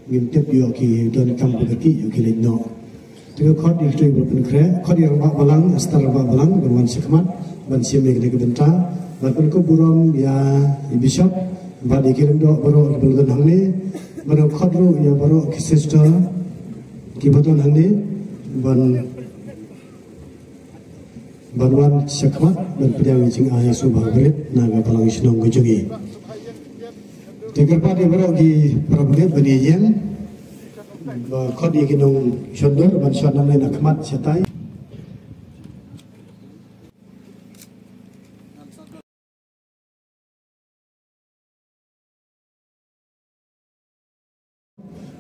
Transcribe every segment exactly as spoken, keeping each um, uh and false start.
Ngim tip ïoh ki donkam ba ka ki ïoh ki leit noh. Te ka khot ïa ki trei ba pynkhreh, khot ïa rangbah balang, Esther rangbah balang, ban wan shakhmat, ban shim ïa ka bynta, ban pynkup burom ïa i bishop, bad ïa ki lyngdoh baroh kiba la don hangne, ban khot ruh ïa baroh ki sister kiba don hangne, ban ban wan shakhmat ban pdiang ïa ka jingai sngewbha barit na ka balang shnong ka jong ngi. Te kyrpad ïa baroh ki para bangeit ban ïeng, ba khot ïa ki nongshondur ban shon nangne na khmat shatai.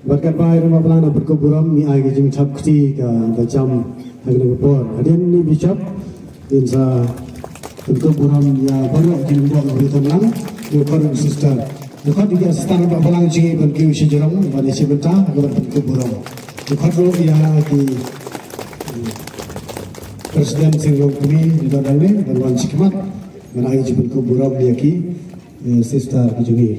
Bad katba i rangbah balang nang pynkup burom, ngi ai ka jingthap kti kaba jam ha kane ka por. Hadien i bishop, ngin sa pynkup burom ïa baroh ki lyngdoh kiba ïatom lang, ïa baroh ki sister. Ïa khot ïa ki sister rangbah balang jong ngi ban kiew sha jrong, ban ïa shim bynta, ban pynkup burom. Ïa khot ruh ïa ki president Seng Longkmie, ki don hangne, ban wan shakhmat, ban ai ka jingpynkup burom ïa ki, eh, sister ki jong ngi.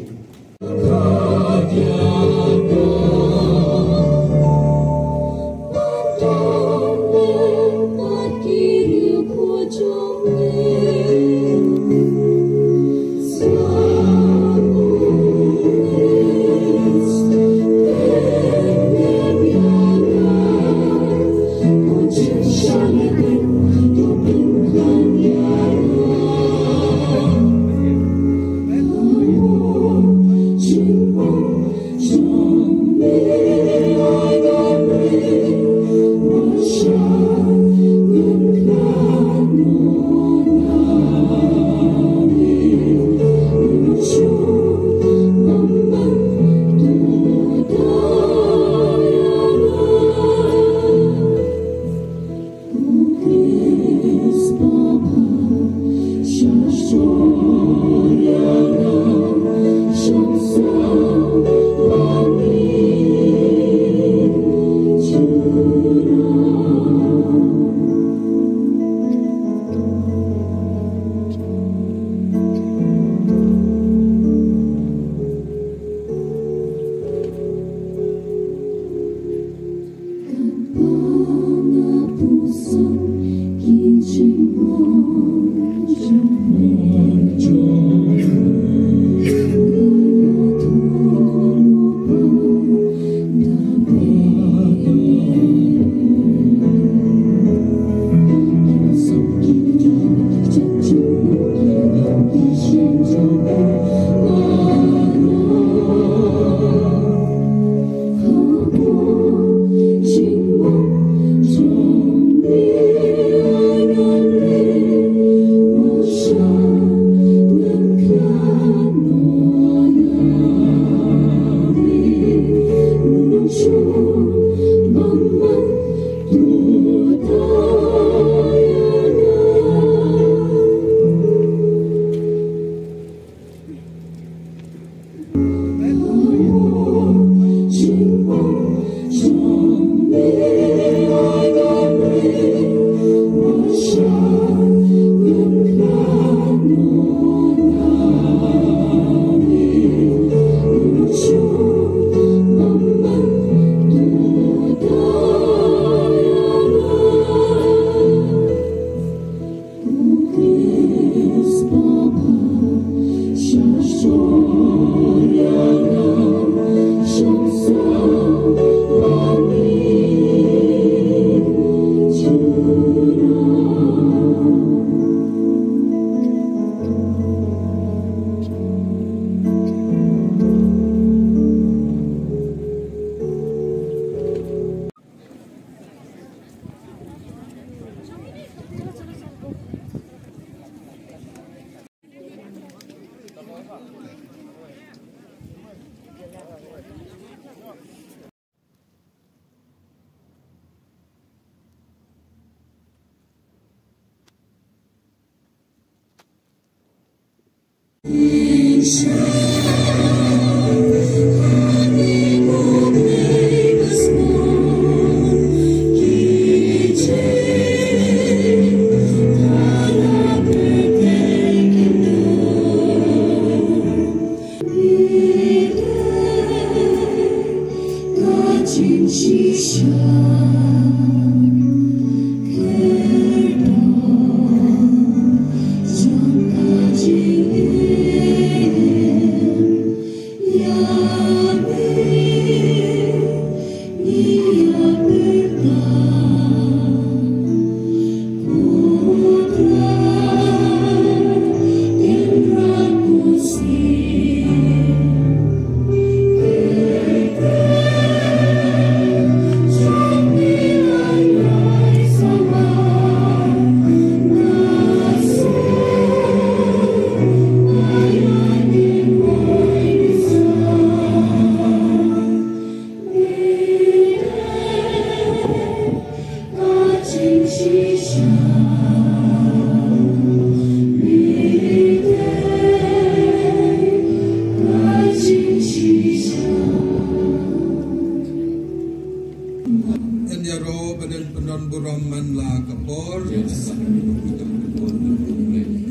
Yn ïaroh bad yn pyndon burom man la ka por.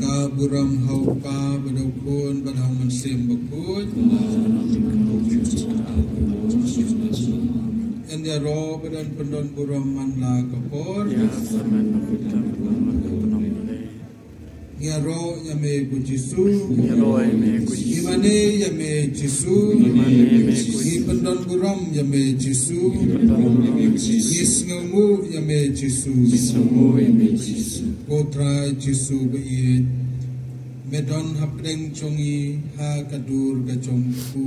Ka burom ha u Kpa bad ha u Khun bad ha u Mynsiem Bakhuid. Yn ïaroh bad yn pyndon burom man la ka por. Ngi ïaroh ïa me ko Jisu. Ngi ïaroh ïa me ko Jisu. Ngi mane ïa me Jisu. Ngi mane ïa me ko Jisu. Ngi pyndon burom ïa me Jisu. Ngi pyndon burom ïa me Jisu. Ngi sngewnguh ïa me Jisu. Ngi sngewnguh ïa me Jisu. Ko Trai Jisu ba ïeit, me don hapdeng jong ngi ha ka dur ka jong u kpu,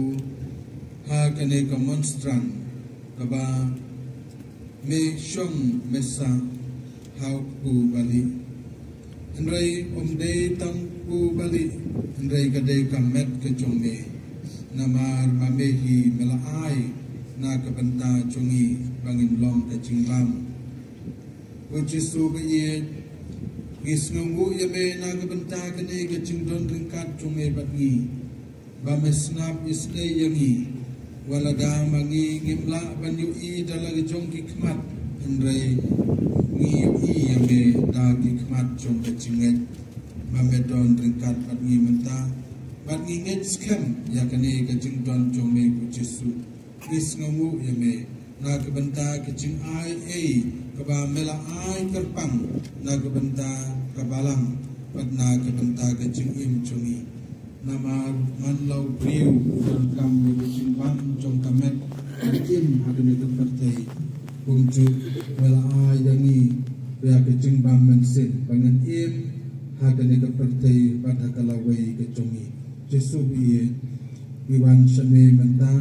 ha kane ka monstrance kaba me shong me sah ha u kpu balieh. Hynrei ym dei tang u kpu balieh, hynrei ka dei ka met ka jong me. Namar ba me hi me la ai na ka bynta jong ngi ba ngin long ka jingbam. Ko Jisu ba ïeit, ngi sngewnguh ïa me na ka bynta kane ka jingdon ryngkat jong me bad ngi. Ba me sngap isynei ïa ngi, wat lada ma ngi ngim lah ban ïohi da la ka jong ki khmat, hynrei ngi ïohi ïa me da ki khmat jong ka jingngeit. Ba me don ryngkat bad ngi mynta, bad ngi ngeit skhem ïa kane ka jingdon jong me ko Jisu. Ngi sngewnguh ïa me na ka bynta ka jingai ei kaba me la ai kyrpang na ka bynta ka balang bad na ka bynta ka jingim jong ngi. Namar man la u briew u donkam ïa ka jingbam jong ka met ka im ha kane ka pyrthei, kumjuh me la ai ïa ngi ïa ka jingbam mynsiem ba ngin im ha kane ka pyrthei bad ha ka lawei ka jong ngi. Jisu ba ïeit, ngi wan sha me mynta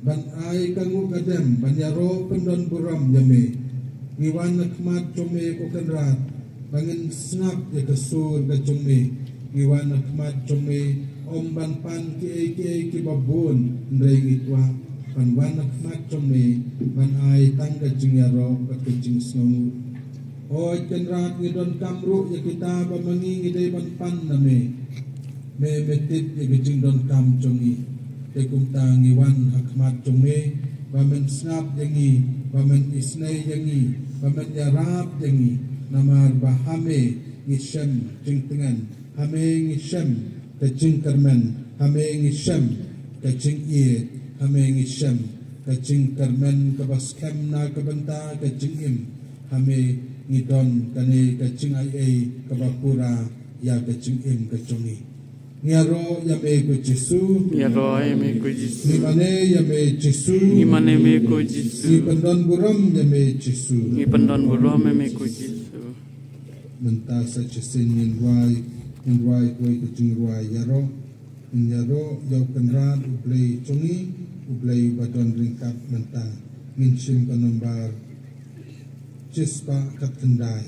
ban ai ka nguh ka dem ban ïaroh pyndon burom ïa me. Ngi wan ha khmat jong me ko Kynrad ba ngin sngap ïa ka sur ka jong me. Ngi wan ha khmat jong me ym ban pan kiei kiei kiba bun, hynrei ngi kwah ban wan ha khmat jong me ban ai tang ka jingïaroh bad ka jingsngewnguh. Hooid Kynrad, ngi donkam ruh ïa kita ba ma ngi ngi dei ban pan na me. Me me tip ïa ka jingdonkam jong ngi. Te kumta ngi wan ha khmat jong me ba men sngap ïa ngi, ba men isynei ïa ngi, ba men ïarap ïa ngi. Namar ba ha me ngi shem jingtngen, ha me ngi shem ka jingkyrmen, ha me ngi shem ka jingïeit, ha me ngi shem ka jingkyrmen kaba skhem na ka bynta ka jingim. Ha me ngi don kane ka jingai ei kaba pura ïa ka jingim ka jong ngi. Ngi ïaroh ïa me ko Jisu. Ngi ïaroh ïa me ko Jisu. Ngi mane ïa me Jisu. Ngi mane me ko Jisu. Ngi pyndon burom ïa me Jisu. Ngi pyndon burom ïa me ko Jisu. Mynta sa shisien ngin rwai, ngin rwai kawei ka jingrwai ïaroh. Ngin ïaroh ïa u Kynrad U Blei jong ngi, U Blei uba don ryngkat mynta. Ngin shim ka nombar shispah khatkhyndai.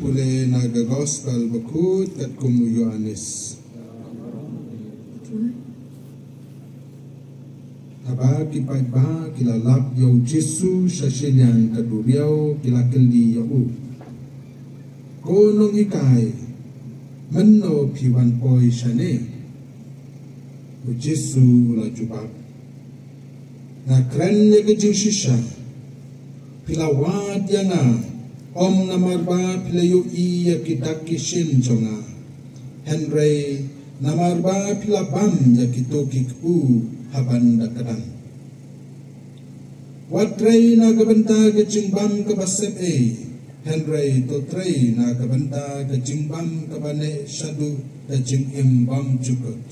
Pule na ka Gospel bakut katkum u Ïoannis. Haba ki paidbah ki la lap ïa u Jisu sha shiliang ka duriaw, ki la kylli ïa u, "Ko nonghikai, mynno phi wan poi shane?" U Jisu u la jubab, "Nga kren ïa ka jingshisha, phi la wad ïa nga, ym namar ba phi la ïohi ïa ki dak ki shin jong nga, hynrei namar ba phi la bam ïa kito ki kpu ha ban da ka dang. Wat trei na ka bynta ka jingbam kaba sep ei, hynrei to trei na ka bynta ka jingbam kaba neh shaduh ka jingim bymjukut.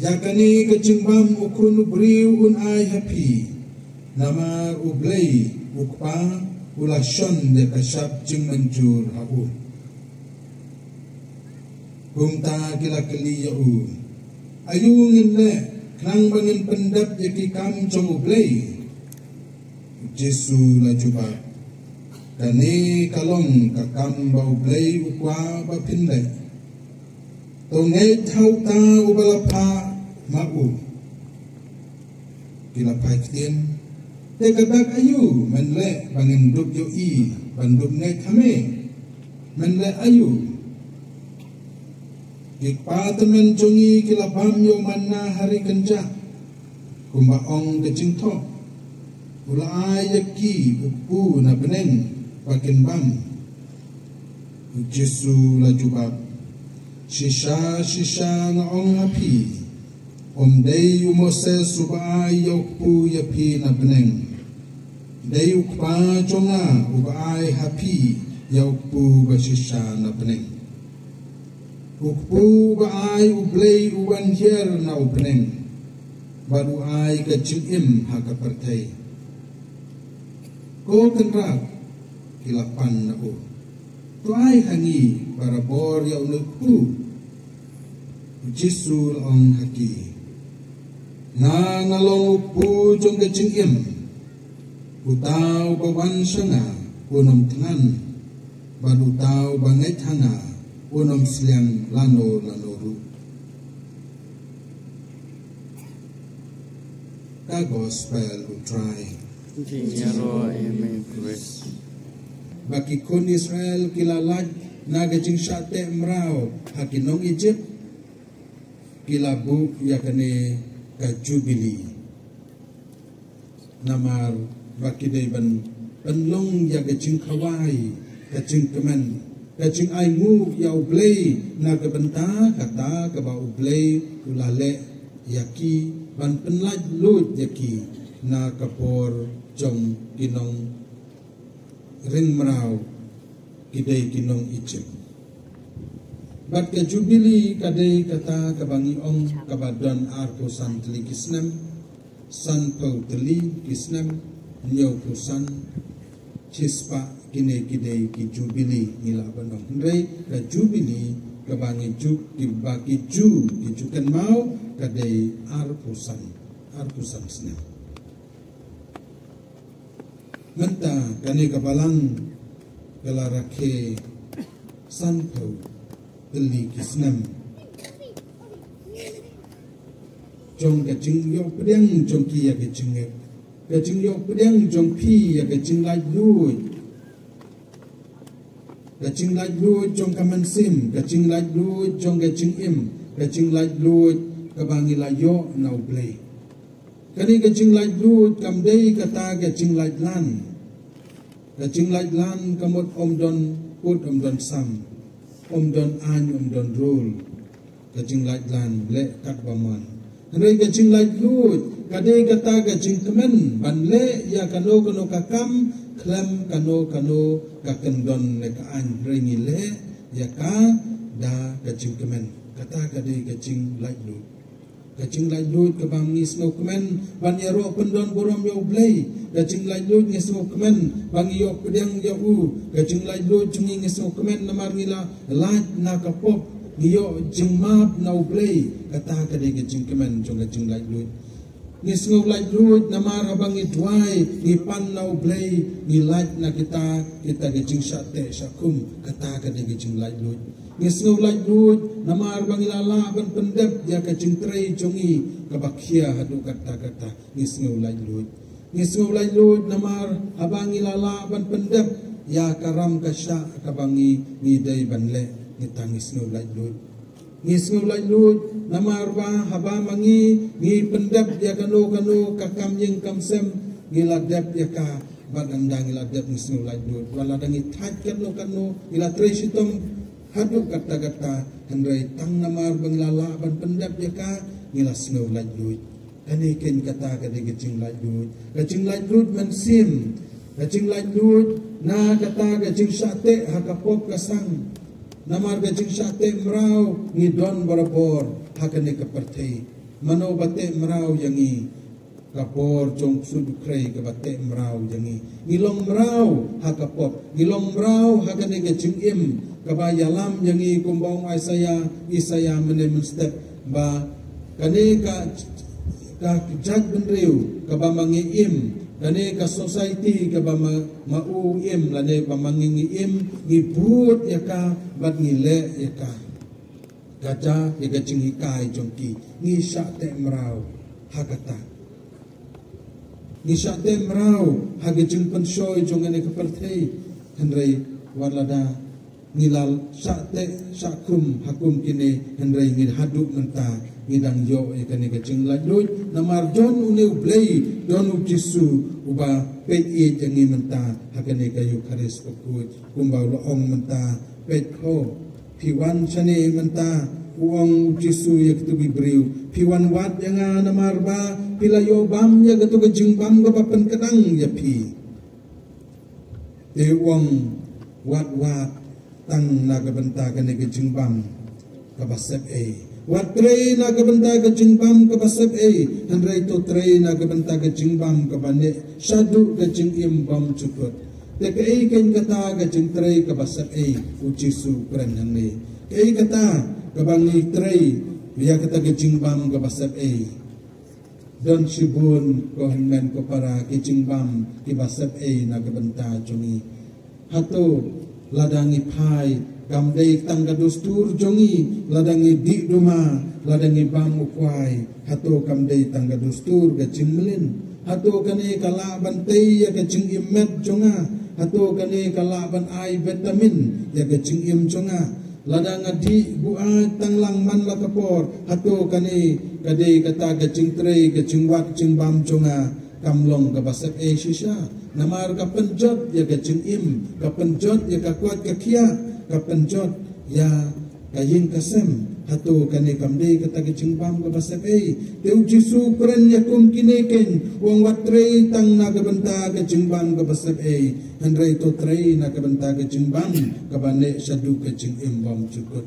Ïa kane ka jingbam u Khun u briew un ai ha phi, namar U Blei U Kpa u la shon ïa ka shap jingmynjur ha u." Kumta ki la kylli ïa u, "Aïu ngin leh khnang ba ngin pyndep ïa ki kam jong U Blei?" U Jisu u la jubab, "Kane ka long ka kam ba U Blei u kwah ba phin leh. To ngeit ha uta uba la phah ma u." Ki la phai ktien, "Te ka dak aïu men leh ba ngin dup ïohi ban dup ngeit ha me? Men leh aïu? Ki kpa tymmen jong ngi ki la bam ïa u manna ha ri kynjah, kumba ong ka jingthoh. U la ai ïa ki u kpu na bneng ba kin bam." U Jisu u la jubab, "Shisha shisha nga ong ha phi, ym dei u Moses uba ai ïa u kpu ïa phi na bneng. Dei U Kpa jong nga uba ai ha phi ïa u kpu ba shisha na bneng. U kpu uba ai U Blei u wan hiar na u bneng, bad u ai ka jingim ha ka pyrthei." "Ko Kynrad," ki la pan na u, "to ai ha ngi barabor ïa une u kpu." U Jisu u la ong ha ki, "Nga nga long u kpu jong ka jingim. Uta uba wan sha nga un ym thngan, bad uta uba ngeit ha nga un ym sliang lano lano ruh." Ka Gospel U Trai. Jingïaroh ïa me Khrist. Ba ki khun Israel ki la lait na ka jingshah teh mraw ha ki nong Ijipt, ki la buh ïa kane ka Jubili. Namar ba ki dei ban pynlong ïa ka jingkhawai, ka jingkmen, ka jingainguh ïa U Blei na ka bynta kata kaba U Blei u la leh ïa ki, ban pynlait luid ïa ki na ka por jong ki nongring mraw, ki dei ki nong Egypt. Bad ka Jubili ka dei kata kaba ngi ong kaba don arphew san tylli ki snem, sanphew tylli ki snem, hynñiewphew san, shispah, kine ki dei ki Jubili ngi lah ban ong. Hynrei ka Jubili kaba ngi ju, kiba ki ju, ki ju kynmaw, ka dei arphew san, arphew san snem. Mynta kane ka balang ka la rakhe sanphew tylli ki snem jong ka jingïoh pdiang jong ki ïa ka jingngeit, ka jingïoh pdiang jong phi ïa ka jinglaitluid, ka jinglaitluid jong ka mynsiem, ka jinglaitluid jong ka jingim, ka jinglaitluid kaba ngi la ïoh na U Blei. Kane ka jinglaitluid kam dei kata ka jinglaitlan. Ka jinglaitlan ka mut ym don pud, ym don sam, ym don aiñ, ym don rul. Ka jinglaitlan leh katba mon. Hynrei ka jinglaitluid ka dei kata ka jingkmen ban leh ïa kano kano ka kam khlem kano kano ka kyndon ne ka aiñ. Hynrei ngi leh ïa ka da ka jingkmen. Kata ka dei ka jinglaitluid. Ka jinglaitluid kaba ngi sngewkmen ban ïaroh pyndon burom ïa U Blei. Ka jinglaitluid ngi sngewkmen ba ngi ïoh pdiang ïa U. Ka jinglaitluid jong ngi, ngi sngewkmen namar ngi la lait na ka pop, ngi ïoh jingmap na U Blei. Kata ka dei ka jingkmen jong ka jinglaitluid. Ngi sngewlaitluid namar haba ngi duwai, ngi pan na U Blei, ngi lait na kita, kita ka jingshah teh shah khum. Kata ka dei ka jinglaitluid. Ngi sngewlaitluid namar ba ngi la lah ban pyndep ïa ka jingtrei jong ngi kaba khia haduh katta katta. Ngi sngewlaitluid. Ngi sngewlaitluid namar haba ngi la lah ban pyndep ïa ka ram ka shah kaba ngi, ngi dei ban leh. Ngi tang ngi sngewlaitluid. Ngi sngewlaitluid namar ba haba ma ngi, ngi pyndep ïa kano kano ka kam ïing kam sem, ngi la dep ïa ka. Bad ynda ngi la dep ngi sngewlaitluid. Wat lada ngi thait katno katno, ngi la trei shitom haduh katta katta, hynrei tang namar ba ngi la lah ban pyndep ïa ka, ngi la sngewlaitluid. Kane keiñ kata ka dei ka jinglaitluid. Ka jinglaitluid mynsiem. Ka jinglaitluid na kata ka jingshah teh ha ka pop ka sang. Namar ka jingshah teh mraw ngi don barabor ha kane ka pyrthei. Mano ba teh mraw ïa ngi? Ka bor jong u ksuid u khrei kaba teh mraw ïa ngi. Ngi long mraw ha ka pop, ngi long mraw ha kane ka jingim kaba ïalam ïa ngi, kumba ong Isaiah, Isaiah mynne mynstep, ba kane ka, ka jaitbynriew kaba ma ngi im, kane ka society kaba ma, ma u im, lane ba ma ngi, ngi im, ngi bud ïa ka bad ngi leh ïa ka. Ka ja ïa ka jinghikai jong ki, ngi shah teh mraw ha kata. Ngi shah teh mraw ha ka jingpynshoi jong kane ka pyrthei. Hynrei wat lada ngi la shah teh shah khum ha kum kine, hynrei ngi haduh mynta ngi dang ïoh ïa kane ka jinglaitluid. Namar don une U Blei, don U Jisu uba peit ïa ngi mynta ha kane ka Eukharist bakhuid, kumba u la ong mynta, peit ho. Phi wan shane mynta, u ong U Jisu ïa kito ki briew. Phi wan wad ïa nga namar ba phi la ïoh bam ïa kato ka jingbam kaba pynkdang ïa phi. Te u ong, wat wad tang na ka bynta kane ka jingbam kaba sepei. Wat trei na ka bynta ka jingbam kaba sepei, hynrei to trei na ka bynta ka jingbam kaba neh shaduh ka jingim bymjukut. Te kaei keiñ kata ka jingtrei kaba sepei? U Jisu u kren hangne. Kaei kata kaba ngi trei ïa kata ka jingbam kaba sepei? Don shibun ko hynmen ko para ki jingbam kiba sepei na ka bynta jong ngi. Hato lada ngi phai, kam dei tang ka dustur jong ngi, lada ngi dih duma, lada ngi bam u kwai, hato kam dei tang ka dustur ka jingmlien? Hato kane ka lah ban tei ïa ka jingim met jong nga? Hato kane ka lah ban ai vitamin ïa ka jingim jong nga? Lada nga dih buaid tang lang man la ka por, hato kane ka dei kata ka jingtrei ka jingwad jingbam jong nga? kam long kaba sep ei shisha. Namar ka pynjot ïa ka jingim, ka pynjot ïa ka koit ka khiah, ka pynjot ïa ka ïing ka sem. Hato kane kam dei kata ka jingbam kaba sep ei? Te u Jisu u kren ïa kum kine keiñ, u ong wat trei tang na ka bynta ka jingbam kaba sep ei, hynrei to trei na ka bynta ka jingbam kaba neh shaduh ka jingim bymjukut.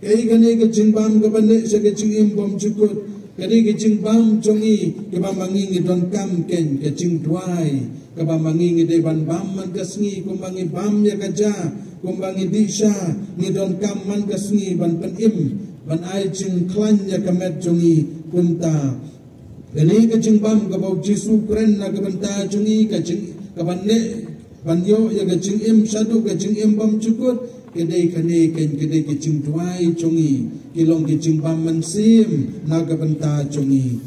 Kaei kane ka jingbam kaba neh sha ka jingim bymjukut? Kane ka jingbam jong ngi kaba ma ngi ngi donkam keiñ ka jingduwai, kaba ma ngi ngi dei ban bam man ka sngi, kumba ngi bam ïa ka ja, kumba ngi dih sha, ngi donkam man ka sngi ban pynim, ban ai jingkhlaiñ ïa ka met jong ngi. Kumta kane ka jingbam kaba u Jisu u kren na ka bynta jong ngi, ka jing, kaba neh ban ïoh ïa ka jingim shaduh ka jingim bymjukut, ka dei kane keiñ, ka dei ka jingduwai jong ngi, ki long ka jingbam mynsiem na ka bynta jong ngi.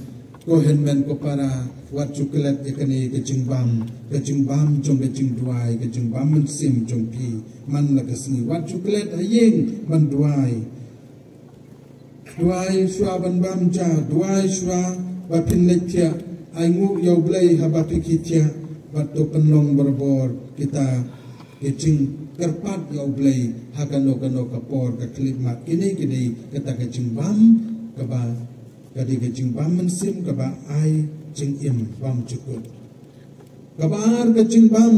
Ko hynmen ko para, wat ju klet ïa kane ka jingbam, ka jingbam jong ka jingduwai, ka jingbam mynsiem jong phi. Man la ka sngi wat ju klet ha ïing ban duwai. Duwai shuwa ban bam ja, duwai shuwa ba phin leit thiah, ainguh ïa U Blei haba phi ki thiah, bad to pynlong barabor kita ki jingkyrpad ïa U Blei ha kano kano ka por ka khyllipmat. Kine ki dei kata ka jingbam kaba, ka dei ka jingbam mynsiem kaba ai jingim bymjukut. Kaba ar ka jingbam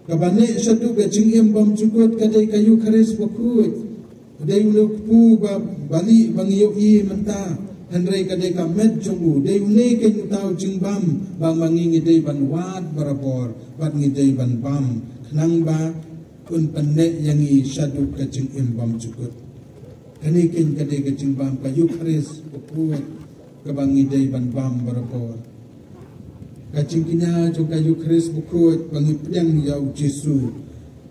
kaba neh shaduh ka jingim bymjukut ka dei ka Eukharist bakhuid. Dei une u kpu ba, ba lieh ba ngi ïohi mynta, hynrei ka dei ka met jong u. Dei une keiñ uta u jingbam ba ma ngi ngi dei ban wad barabor bad ngi dei ban bam, khnang ba un pynneh ïa ngi shaduh ka jingim bymjukut. Kane keiñ ka dei ka jingbam ka Eukharist bakhuid kaba ngi dei ban bam barabor. Ka jingkñia jong ka Eukharist bakhuid ba ngi pdiang ïa u Jisu.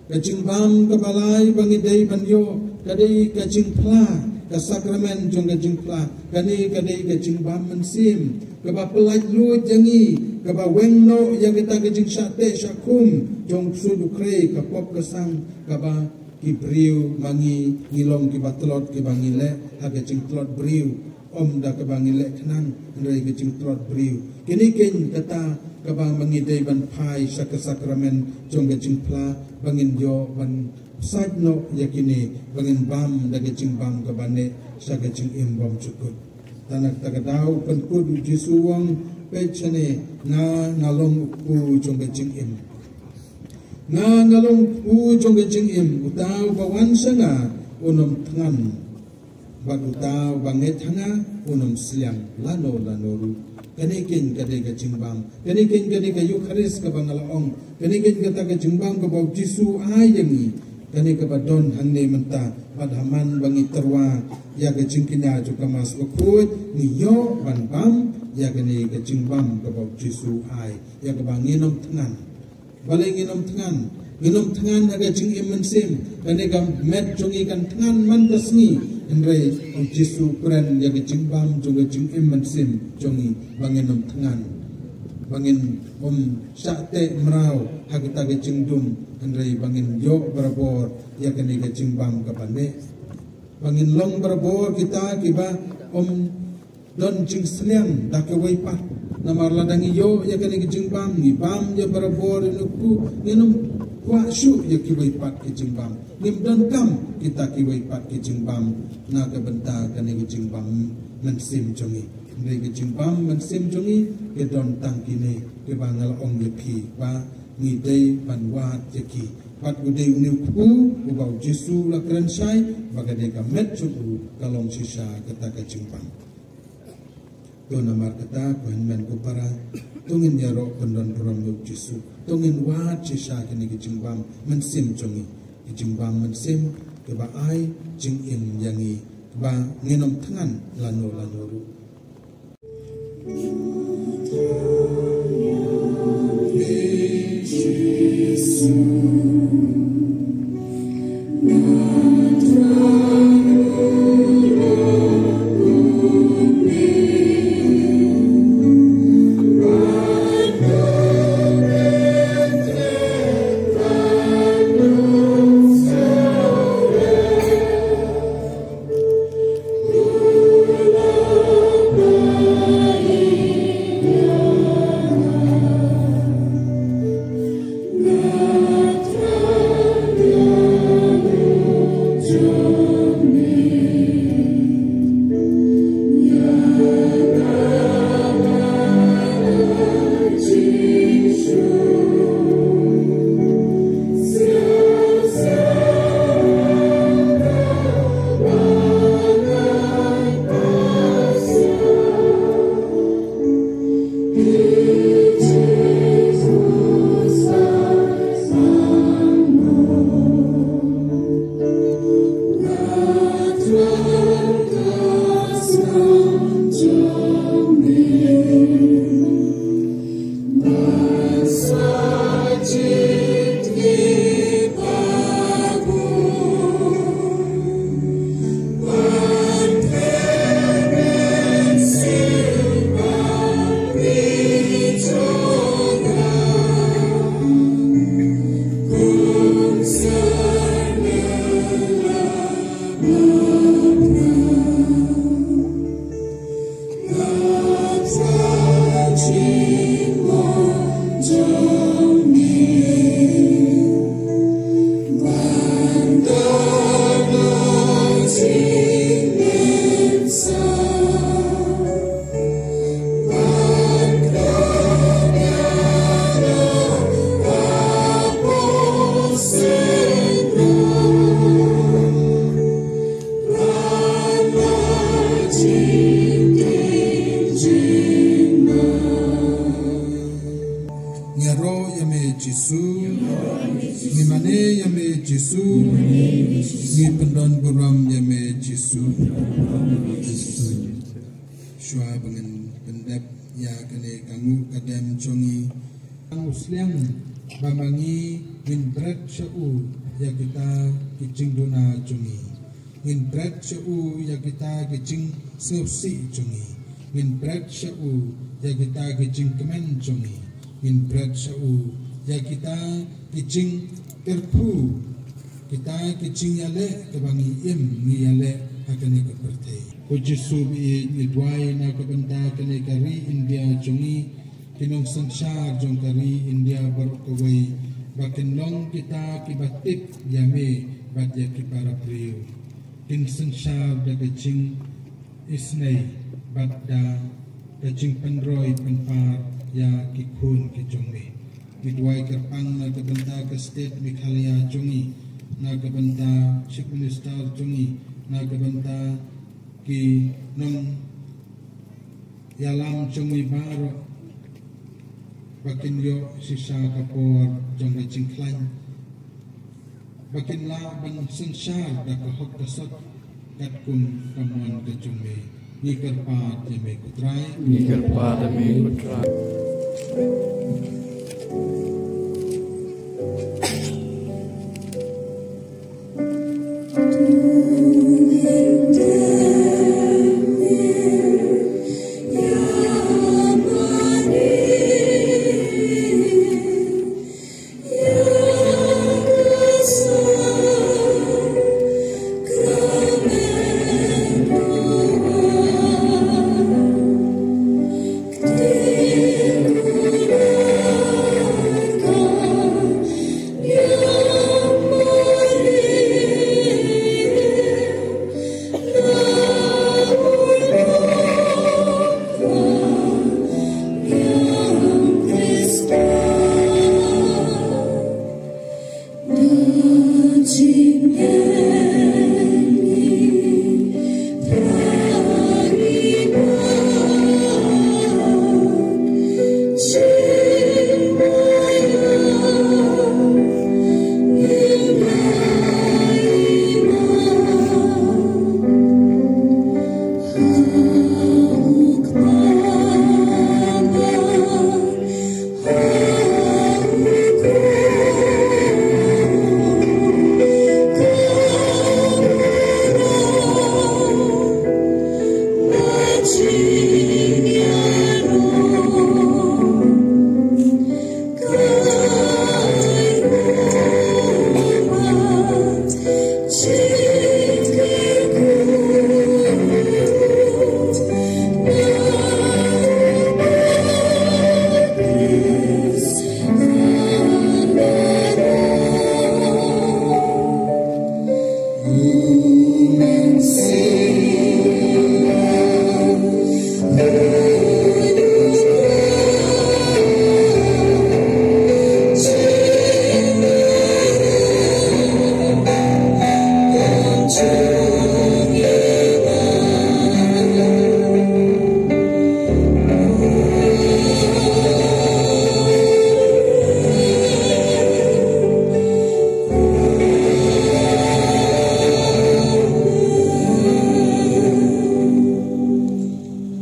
Ka jingbam kaba lai ba ngi dei ban ïoh ka dei ka jingphla, ka sakramen jong ka jingphla. Kane ka dei ka jingbam mynsiem kaba pyllait luid ïa ngi, kaba weng noh ïa kita ki jingshah teh shah khum jong u ksuid u khrei, ka pop ka sang, kaba ki briew ma ngi ngi long kiba tlot, kiba ngi leh ha ka jingtlot briew. Ym da kaba ngi leh khnang, hynrei ka jingtlot briew. Kine keiñ kata kaba ma ngi dei ban phai sha ka sakramen jong ka jingphla, ba ngin ïoh ban sait noh ïa kine, ba ngin bam da ka jingbam kaba neh sha ka jingim bymjukut. Tang na kata ka daw pynkut u Jisu u ong, peit shane, nga nga long u kpu jong ka jingim. Nga nga long u kpu jong ka jingim, uta uba wan sha nga un ym thngan, bad uta uba ngeit ha nga un ym sliang lano lano ruh. Kane keiñ ka dei ka jingbam, kane keiñ ka dei ka Eukharist kaba nga la ong, kane keiñ kata ka jingbam kaba u Jisu u ai ïa ngi. Kane kaba don hangne mynta, bad ha man ba ngi tyrwa ïa ka jingkñia jong ka Mass bakhuid, ngi ïoh ban bam ïa kane ka jingbam kaba u Jisu u ai, ïa kaba ngin ym thngan. Balei ngin ym thngan? Ngin ym thngan ha ka jingim mynsiem. Kane ka met jong ngi kan thngan man ka sngi. Hynrei u Jisu u kren ïa ka jingbam jong ka jingim mynsiem jong ngi, ba ngin ym thngan, ba ngin ym shah teh mraw ha kata ka jingdum, hynrei ba ngin ïoh barabor ïa kane ka jingbam kaba neh, ba ngin long barabor kita kiba ym don jingsliang da kiwei pat. Namar lada ngi ïoh ïa kane ka jingbam, ngi bam ïa barabor ïa u kpu, ngin ym kwah shuh ïa kiwei pat ki jingbam, ngim donkam kita kiwei pat ki jingbam na ka bynta kane ka jingbam mynsiem jong ngi. Hynrei ka jingbam mynsiem jong ngi ka don tang kine kiba nga la ong ïa phi ba ngi dei ban wad ïa ki. Bad u dei une u kpu uba u Jisu u la kren shai ba ka dei ka met jong u ka long shisha kata ka jingbam. To namar kata, ko hynmen ko para, to ngin ïaroh pyndon burom ïa u Jisu. To ngin wad shisha kane ka jingbam mynsiem jong ngi, ka jingbam mynsiem kaba ai jingim ïa ngi, ba ngin ym thngan lano lano ruh. Ngi ïaroh ïa me Jisu. Ngi mane ïa me Jisu. Ngi pyndonburom ïa me Jisu. Shuwa ba ngin pyndep ïa kane ka nguh ka dem jong ngi, ngan u sliang ba ma ngi ngin bret sha u ïa kita ki jingduna jong ngi. Ngin bret sha u ïa kita ki jingsngewsih jong ngi. Ngin bret sha u ïa kita ki jingkmen jong ngi. Ngin bret sha u ïa kita ki jingkyrkhu, kita ki jingïaleh kaba ngi im ngi ïaleh ha kane ka pyrthei. Ko Jisu baieit, ngi duwai na ka bynta kane ka ri India jong ngi, ki nongsynshar jong ka ri India baroh kawei, ba kin long kita kiba tip ïa me bad ïa ki para briew. Kin synshar da ka jingisynei bad da ka jingpynroi pynpar ïa ki khun ki jong me. Ngi duwai kyrpang na ka bynta ka state Meghalaya jong ngi, na ka bynta Chief Minister jong ngi, na ka bynta ki nongïalam jong ngi baroh, ba kin ïoh shisha ka por jong ka jingkhlaiñ, ba kin lah ban synshar da ka hok ka sot katkum ka mon ka jong me. Ngi kyrpad ïa me ko Trai. Ngi kyrpad ïa me ko Trai.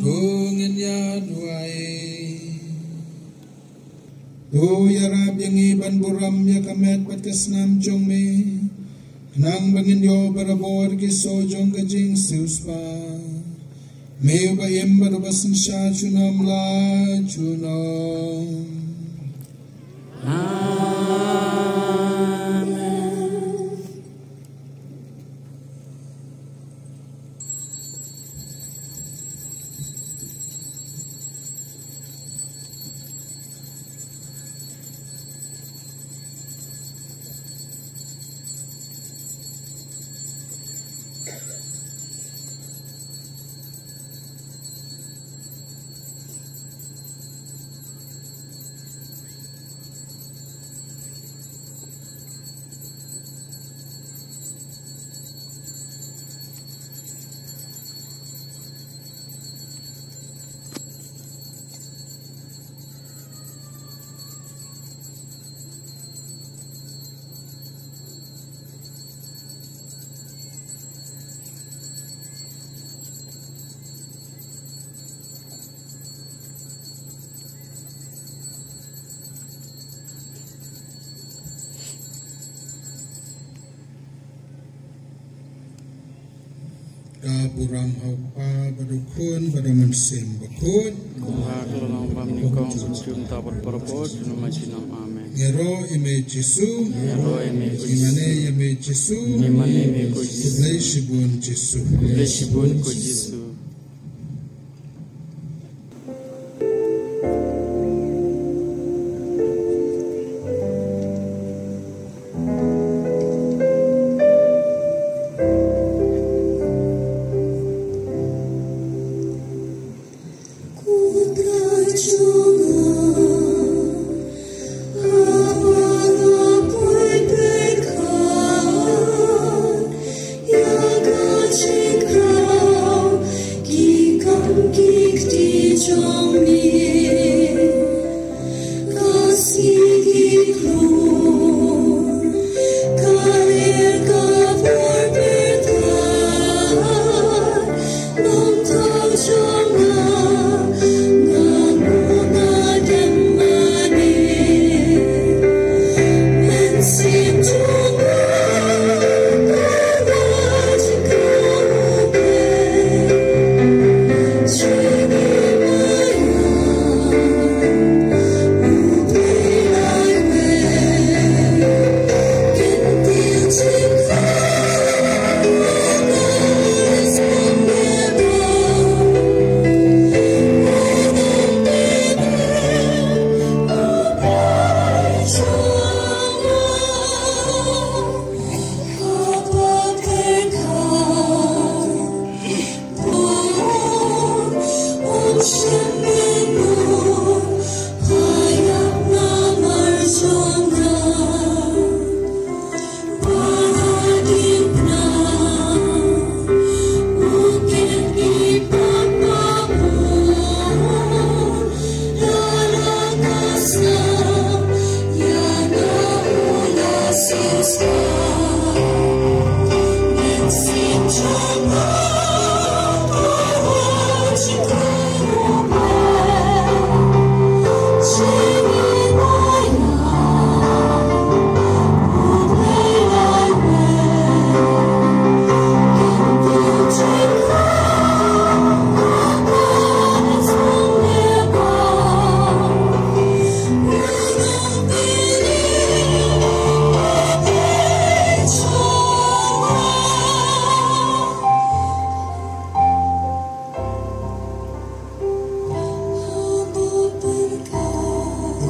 To ngin ïa duwai. To ïarap ïa ngi ban burom ïa ka met bad ka snam jong me, khnang ba ngin ïoh barabor ki soh jong ka jingsiewspah. Me uba im bad uba synshar junom la junom. Amen. Burom ha u Kpa bad u Khun bad u Mynsiem Bakhuid. Kumba ka la long bad mynnyngkong, kumjuh mynta bad baroh por junom junom. Amen. Ïaroh ïa me Jisu. Ïaroh ïa me Jisu. Ngin mane ïa me Jisu. Ngin mane ïa me Jisu. Khublei shibun Jisu. Khublei shibun Jisu.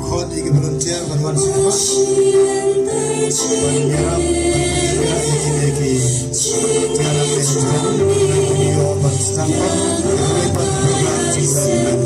Khot ïa ki volunteer ban wan sha khot. Ban ïarap, ban ïarap ïa kine ki tiar ap ïa ki jingim, ban ïoh ban sdang khot, ban ïarap ban program jingim.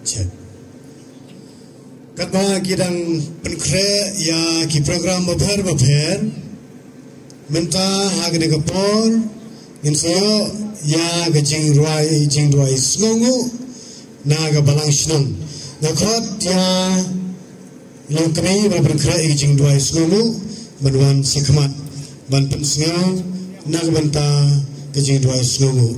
Check. Katba ki dang pynkhreh ïa ki program bapher bapher, mynta ha kane ka por ngin sa ïoh ïa ka jingrwai, jingduwai sngewnguh na ka balang shnong. Nga khot ïa i longkmie ba la pynkhreh ïa ka jingduwai sngewnguh ban wan sha khmat ban pynsngew na ka bynta ka jingduwai sngewnguh.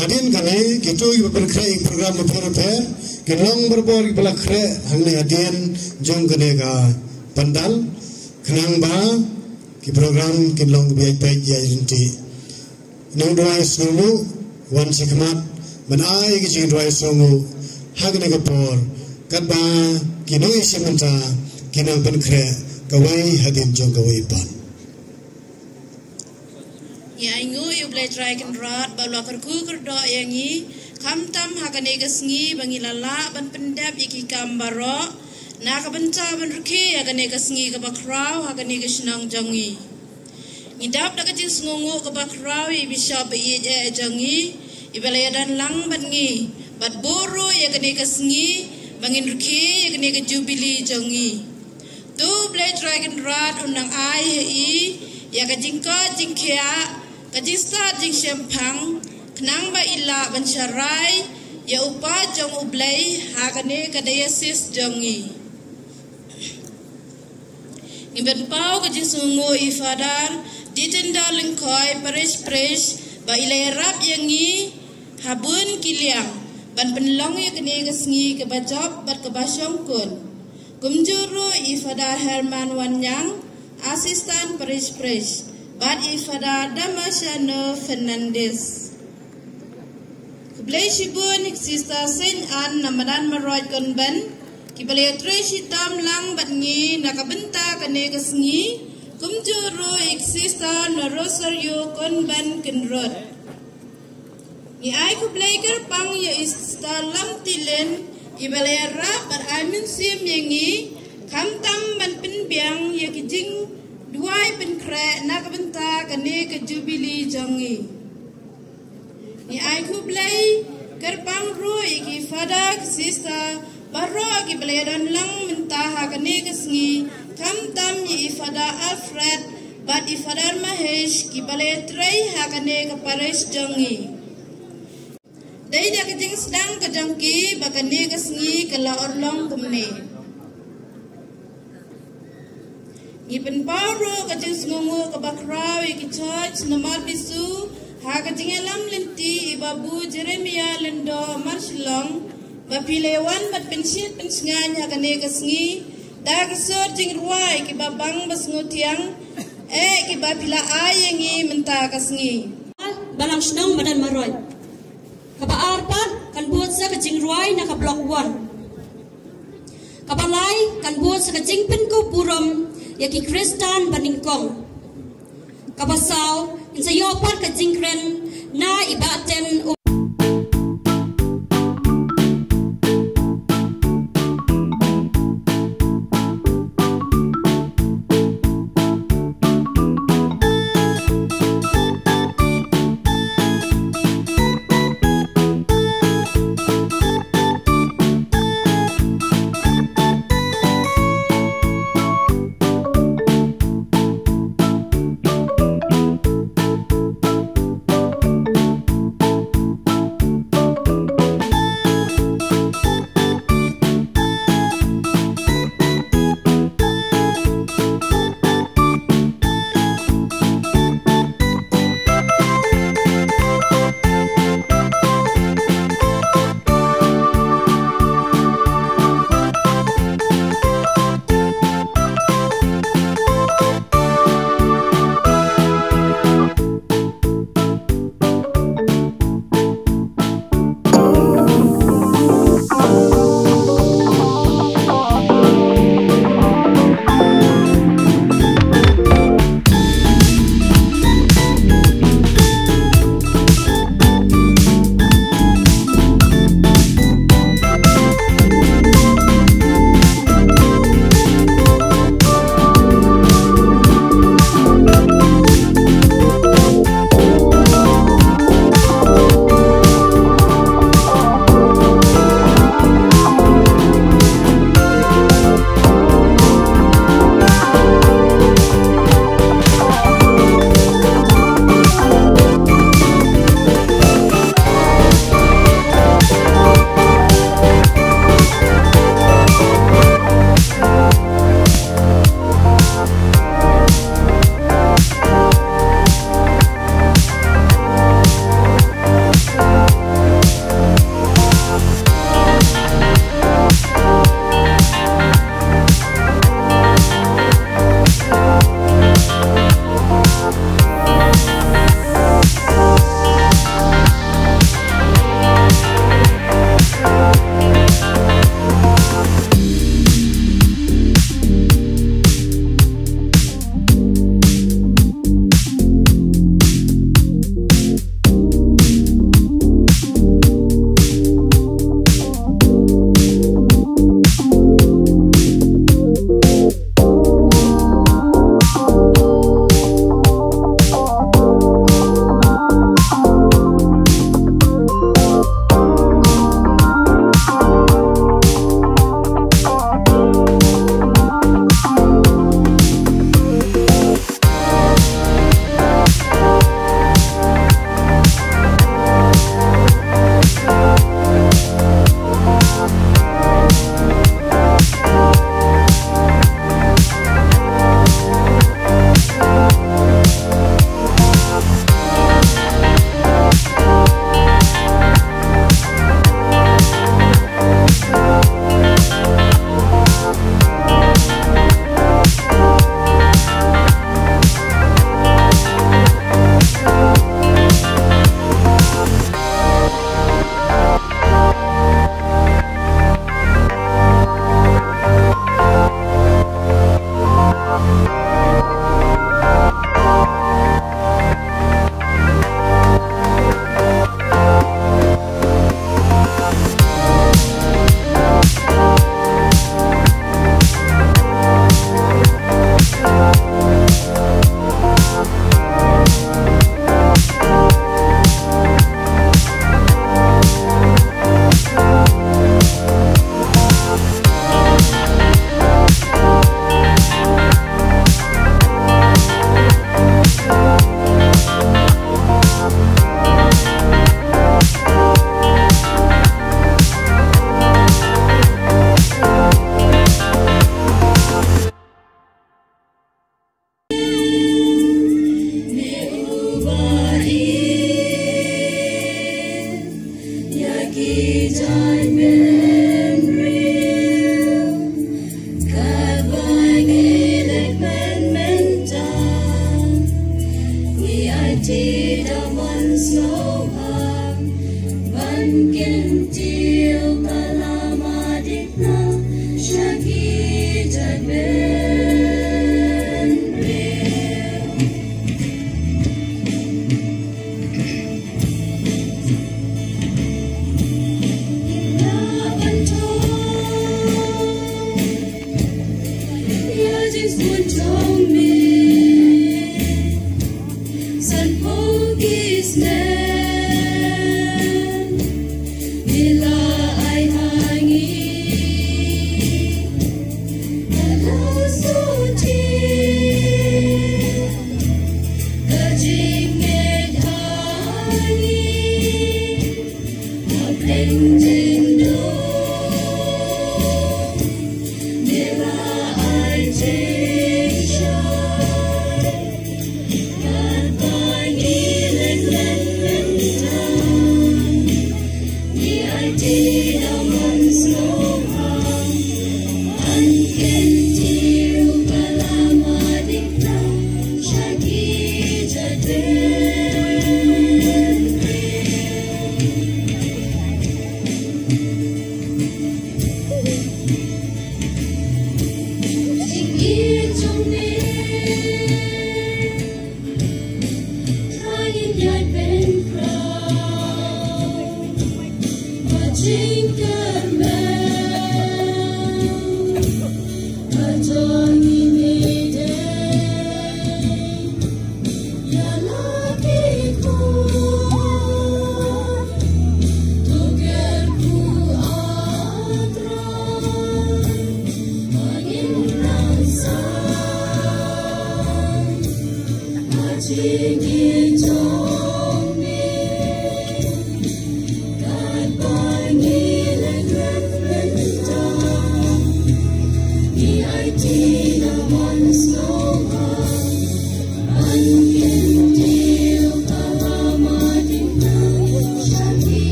Hadien kane, kito kiba pynkhreh ïa ki program bapher bapher kin long barabor kiba la khreh hangne hadien jong kane ka pandal, khnang ba ki program kin long kiba ïaid peit ïaid ryntih. Nongduwai sngewnguh, wan shi khmat ban ai ki jingduwai sngewnguh ha kane ka por, katba ki nongïashim bynta ki nang pynkhreh kawei hadien jong kawei pat. Ngi ainguh ïa U Blei Trai Kynrad ba u la kyrkhu kyrdoh ïa ngi, khamtam ha kane ka sngi ba ngi la lah ban pyndep ïa ki kam baroh na ka bynta ban rkhie ïa kane ka sngi kaba khraw ha kane ka shnong jong ngi. Ngi dap da ka jingsngewnguh kaba khraw ïa i Bishop ba ïeit eh jong ngi, iba la ïadon lang bad ngi, bad buh ruh ïa kane ka sngi ba ngin rkhie ïa kane ka jubili jong ngi. To U Blei Trai Kynrad un nang ai ha i ïa ka jingkoit jingkhiah, ka jingstad jingshemphang, khnang ba i lah ban sharai ïa u paid jong U Blei ha kane ka diocese jong ngi. Ngi pynpaw ka jingsngewnguh ïa i Father Jitendra Lyngkhoi, Parish Priest, ba i la ïarap ïa ngi ha bun ki liang ban pynlong ïa kane ka sngi kaba jop bad kaba shongkun. Kumjuh ruh ïa i Father Herman Wanniang, Assistant Parish Priest, bad ïa i Father Damasiano Fernandez. Khublei shibun ïa ki Sister Saint Anne na Madan Marwat Convent, kiba la ïatrei shitom lang bad ngi na ka bynta kane ka sngi, kumjuh ruh ïa ki Sister na Rosario Convent Kynrad. Ngi ai khublei kyrpang ïa i Sister Lamtilin, iba la ïarap bad ai mynsiem ïa ngi, khamtam ban pynbiang ïa ki jingduwai pynkhreh na ka bynta kane ka jubili jong ngi. Ngi ai khublei kyrpang ruh ïa ki Father, ki Sister baroh kiba la ïadon lang mynta ha kane ka sngi, khamtam ïa i Father Alfred bad i Father Mahesh, kiba la ïatrei ha kane ka parish jong ngi. Dei da ka jingsdang ka jong ki ba kane ka sngi ka la urlong kumne. Ngi pynpaw ruh ka jingsngewnguh kaba khraw ïa ki church namar bisu ha ka jingïalam lynti i Babu Jeremiah Lyngdoh Marshillong, ba phi la wan bad pynshit pynshngaiñ ha kane ka sngi da ki sur jingrwai kiba bang ba sngewthiang, eh, kiba phi la ai ïa ngi mynta ka sngi. Balang Shnong Madan Marwat. Kaba ar pat kan bud sa ka jingrwai na ka Block One. Kaba lai kan bud sa ka jingpynkup burom ïa ki Khristan ba nyngkong. Kaba saw, ngin sa ïoh pat ka jingkren na i Bah Ten.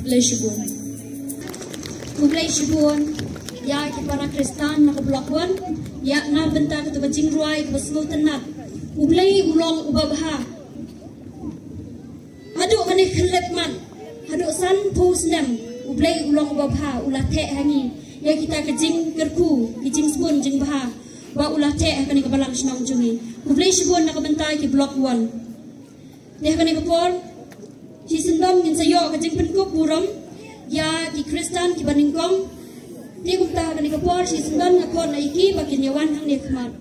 Khublei shibun. Khublei shibun ïa ki para Khristan na ka Block One ïa na bynta kata ka jingrwai kaba sngewtynnat. U Blei u long uba bha. Haduh kane khyllipmat, haduh sanphew snem, U Blei u long uba bha, u la theh ha ngi ïa kita ka jingkyrkhu, ki jingsbun jingbha ba u la theh ha kane ka balang shnong jong ngi. Khublei shibun na ka bynta ki Block One. Te ha kane ka por, shisyndon ngin sa ïoh ka jingpynkup burom ïa ki Khristan kiba nyngkong. Te kumta ha kane ka por, shisyndon nga khot na ïa ki ba kin ïa wan hangne khmat.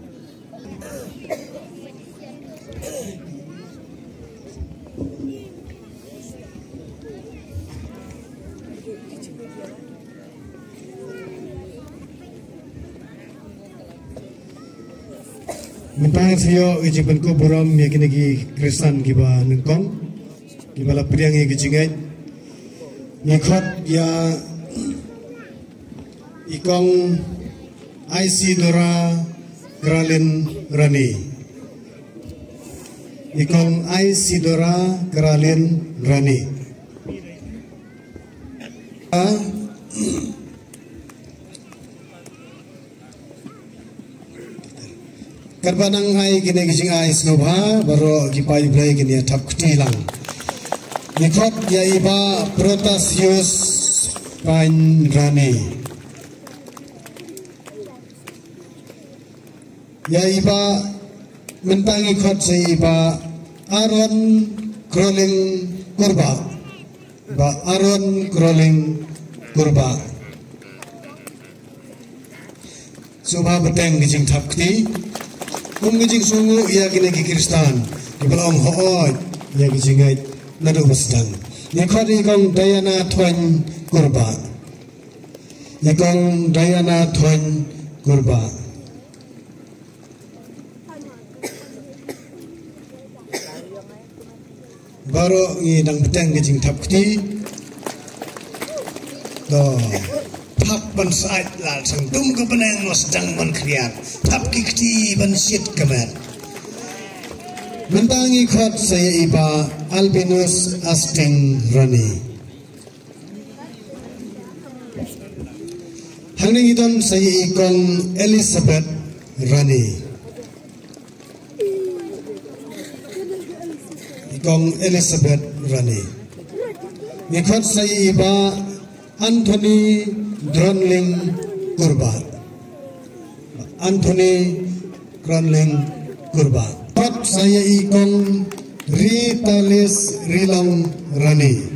Mynta sa ïoh ka jingpynkup burom ïa kine ki Khristan kiba nyngkong, kiba la pdiang ïa ka jingngeit. Ngi khot ïa i Kong Isidora Kralin Rani. I Kong Isidora Kralin Rani. Katba nang ai kine ki jingai sngewbha, baroh ki paidbah kin ïa thap kti lang. Ngi khot ïa i Bah Protasius Paiñ Rani. Ïa i Bah, mynta ngi khot sa i Bah Aaron Kroling Kurbah. Bah Aaron Kroling Kurbah. Sngewbha bteng ki jingthap kti. Kum ki jingsngewnguh ïa kine ki Khristan kiba la ong hooid ïa ki jingngeit naduh ba sdang. Ngi khot ïa i Kong Diana Thoiñ Kurbah. Ïa i Kong Diana Thoiñ Kurbah. Baroh ngi dang bteng ka jingthap kti. To. Thap ban sait lad sang dum ka bneng, la sdang ban khriat. Thap ki kti ban shit ka met. Mynta ngi khot sa ïa i Bah Albinus Asting Rani. Hangne ngi don sa ïa i Kong Elizabeth Rani. I Kong Elizabeth Rani. Ngi khot sa ïa i Bah Anthony Dronling Kurbah. Anthony Dronling Kurbah. Khot sa ïa i Kong Ritalis Rilong Rani.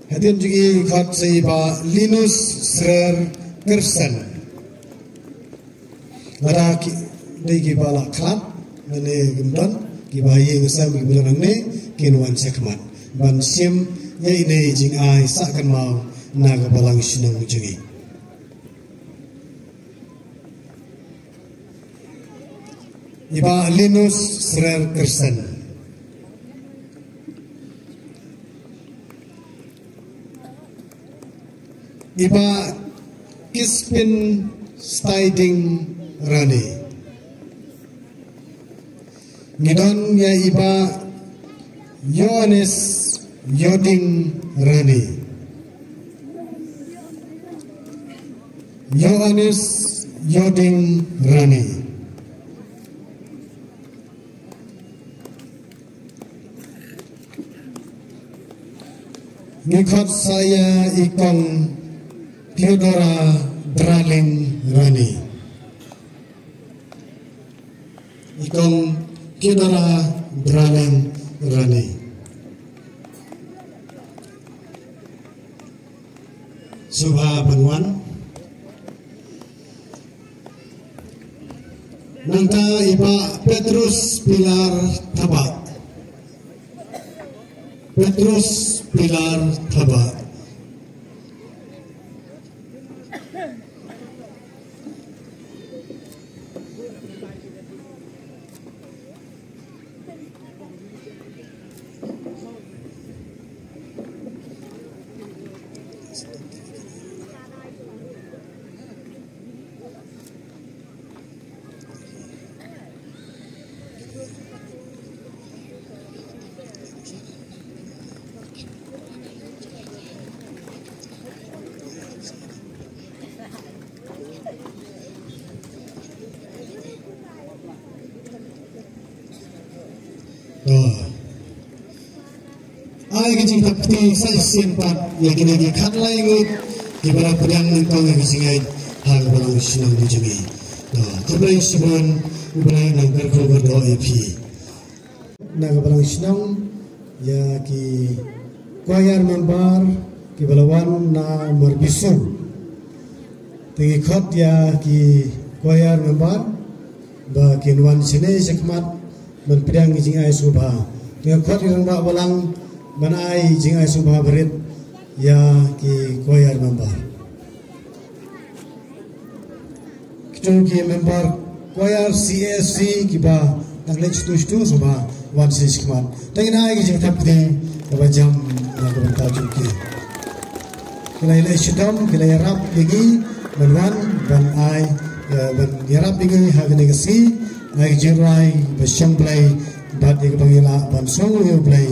Hadien jong i khot sa i Bah Linus Srer Kersen. Lada ki dei kiba la khlad lane kim don, kiba ïeng sem kiba don hangne, kin wan shakhmat ban shim ïa ine i jingai sah kynmaw na ka balang shnong jong i. I Bah Linus Srer Kersen. I Bah Kispin Staiding Rani. Ngi don ïa i Bah Yohanes Yoding Rani. Yohanes Yoding Rani. Ngi khot sa ïa i Kong Theodora Draling Rani. I Kong Theodora Draling Rani. Sngewbha ban wan. Nangta i Bah Petrus Pilar Thabah. Petrus Pilar Thabah. Ai ka jingthap kti sa shisien pat ïa kine ki khatlai ngut kiba la pdiang nyngkong ïa ka jingngeit ha ka balang shnong jong ngi. Khublei shibun, U Blei un nang kyrkhu kyrdoh ïa phi. Na ka balang shnong ïa ki choir member kiba la wan na Marbisu. Te ngi khot ïa ki choir member ba kin wan shane shakhmat ban pdiang ki jingai sngewbha. Te ngi khot ïa i rangbah balang ban ai jingai sngewbha barit ïa ki choir member. Kito ki member choir C A C kiba dang leit shatu shatu sngewbha wan shane shakhmat. Te ngin ai ki jingthap kti kaba jam na ka bynta jong ki. Ki la ïaleh shitom, ki la ïarap ïa ngi ban wan ban ai, eh, ban ïarap ïa ngi ha kane ka sngi. Ai ki jingrwai ba shong Blei bad ïa kaba ngi lah ban sngew ïa U Blei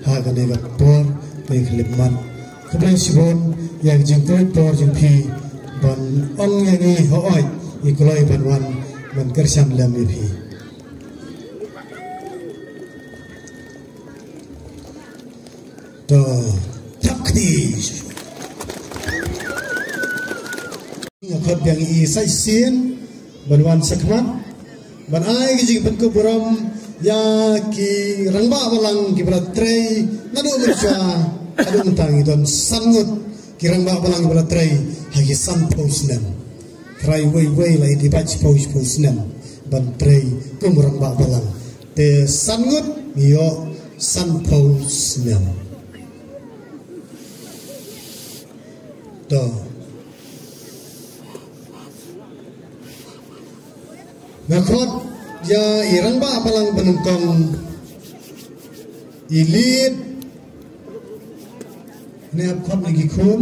ha kane ka por kane ka khyllipmat. Khublei shibun ïa ka jingtrei por jong phi ban ong ïa ngi hooid ïa kloi ban wan ban kyrshan lem ïa phi. To, thap kti. Nga khot biang ïa i sa shisien ban wan shakhmat ban ai ka jingpynkup burom ïa ki rangbah balang kiba la trei naduh mynshuwa haduh mynta. Ngi don san ngut ki rangbah balang kiba la trei ha ki sanphew snem. Trai wei wei la i dei bad shiphew shiphew snem ban trei kum rangbah balang. Te san ngut ngi ïoh sanphew snem. To. Nga khot ïa i rangbah balang ba nyngkong, i Lid. Ne ap khot na ki khun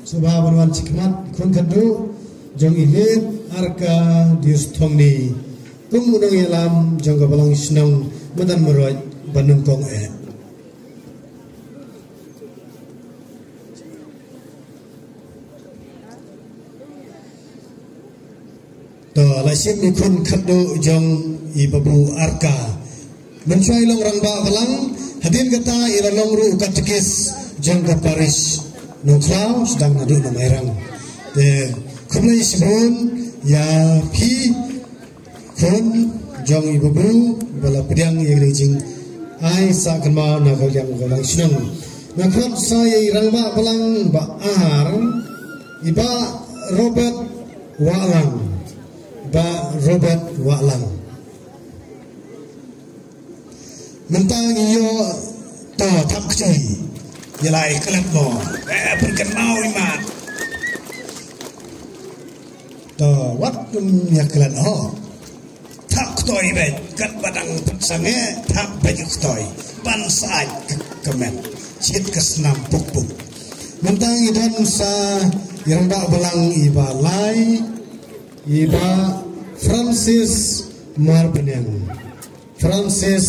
sngewbha ban wan shakhmat, i khun khatduh jong i Lid Arka Dius Thongni kum u nongïalam jong ka balang shnong Madan Marwat ba nyngkong eh. To, la shim i khun khatduh jong i Babu Arka. Mynshuwa i long rangbah balang, hadien kata i la long ruh u katikis jong ka parish Nongkhlaw, sdang naduh na Mairang. Te, khublei shibun ïa phi khun jong i Babu ba la pdiang ïa ka jingai sah kynmaw na ka liang ka balang shnong. Nga khot sa ïa i rangbah balang ba ar, i Bah Robert Wahlang. Bah Robert Wahlang. Mynta ngi ïoh, to, thap kti. Ïa la i klet mo. Eh, pyrkhat mau i mat. To, wat kum ïa klet ho. Thap ktoi bad, kat badang pat sange, thap bad ktoi. Ban said ke, kemen. Chit ke snam puk puk. Mynta ngi don sa i rangbah balang i ba lai, i Bah Francis Marbaniang. Francis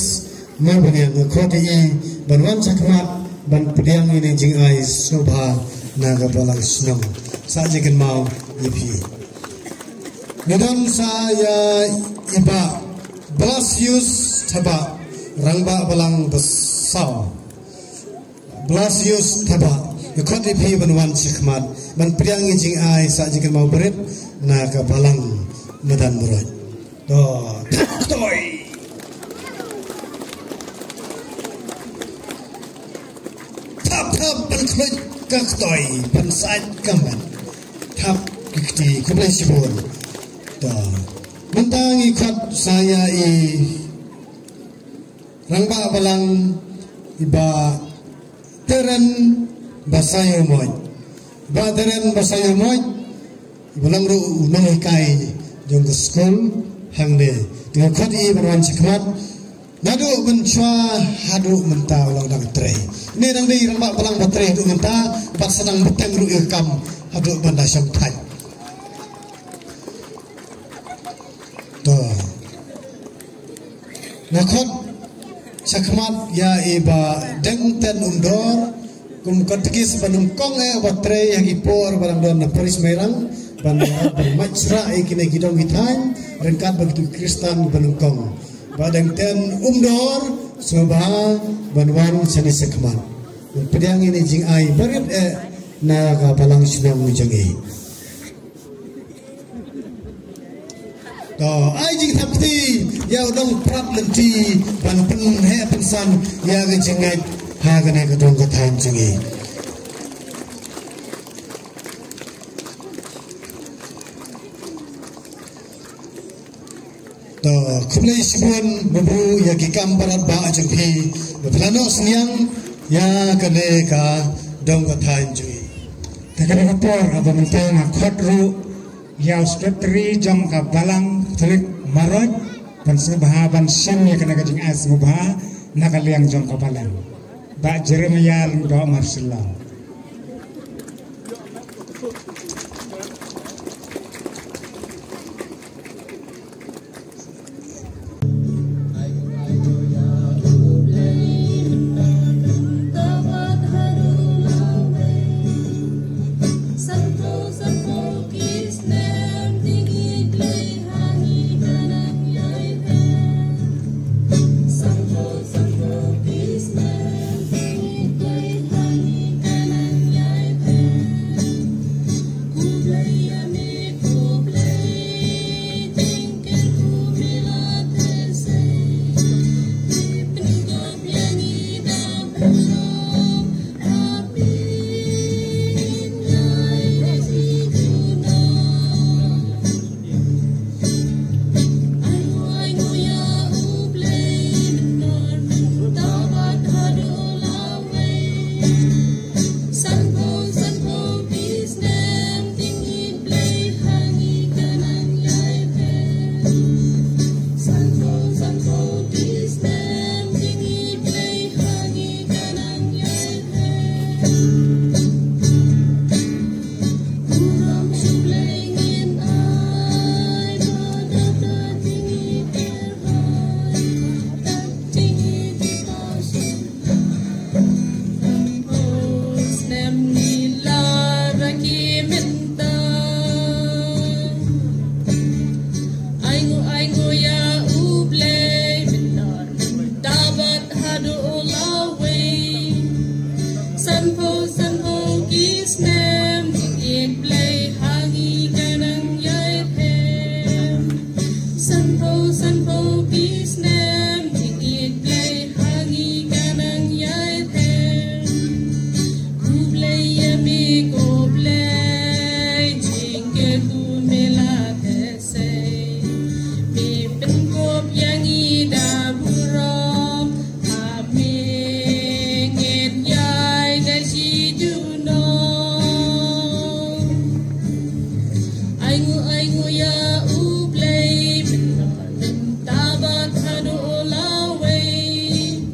Marbaniang, nga khot ïa i ban wan shakhmat ban pdiang ïa kane ka jingai sngewbha na ka balang shnong. Sah jingkynmaw ïa phi. Ngi don sa ïa i Bah Blasius Thabah, rangbah balang ba saw. Blasius Thabah, nga khot ïa phi ban wan shakhmat ban pdiang ïa ka jingai sah jingkynmaw barit na ka balang madan baroh. To, thap ktoi. Thap, thap, ban khluit ka ktoi, ban said ka met. Thap ki kti, khublei shibun. To, mynta ngi khot sa ïa i rangbah balang i Bah Teren Basaiawmoit. Bah Teren Basaiawmoit, i ba long ruh u nonghikai jong ka skul hangne. Te nga khot ïa i ban wan shakhmat. Naduh mynshuwa haduh mynta u long dang trei. Une dang dei rangbah balang ba trei haduh mynta, bad sa dang bteng ruh ïa ka kam haduh ban da shong thait. To. Nga khot shakhmat ïa i Bah Dengten Umdor, kum katikis ba nyngkong eh ba trei ha ki por ba dang don na parish Mairang, ban, ban mait shrah ïa kine ki dong ki thaiñ ryngkat bad ki Khristan ba nyngkong. Bah Dengten Umdor, sngewbha ban wan shane shakhmat ban pdiang ïa kane ka jingai barit eh na ka balang shnong jong i. To, ai jingthap kti ïa u nongprat lynti ban pynheh pynsan ïa ka jingngeit ha kane ka dong ka thaiñ jong i. To, khublei shibun Babu ïa ki kam palat ba jong phi ba phi la noh synñiang ïa kane ka dong ka thaiñ jong i. Te kane ka por haba mynta nga khot ruh ïa u sekretari jong ka balang Katholik Maroit ban sngewbha ban shim ïa kane ka jingai sngewbha na ka liang jong ka balang. Bah Jeremiah Lyngdoh Marshall. Haduh lawei. Sanphew, sanphew ki snem jingïeit Blei ha ngi ka nang ïai them. Sanphew, sanphew ki snem jingïeit Blei ha ngi ka nang ïai them. Khublei ïa me ko Blei, jingkyrkhu me la theh sei. Me pynkup ïa ngi da burom, ha me ngin ïai da shi junom. Ainguh, ainguh ïa U Blei, mynta bad haduh lawei.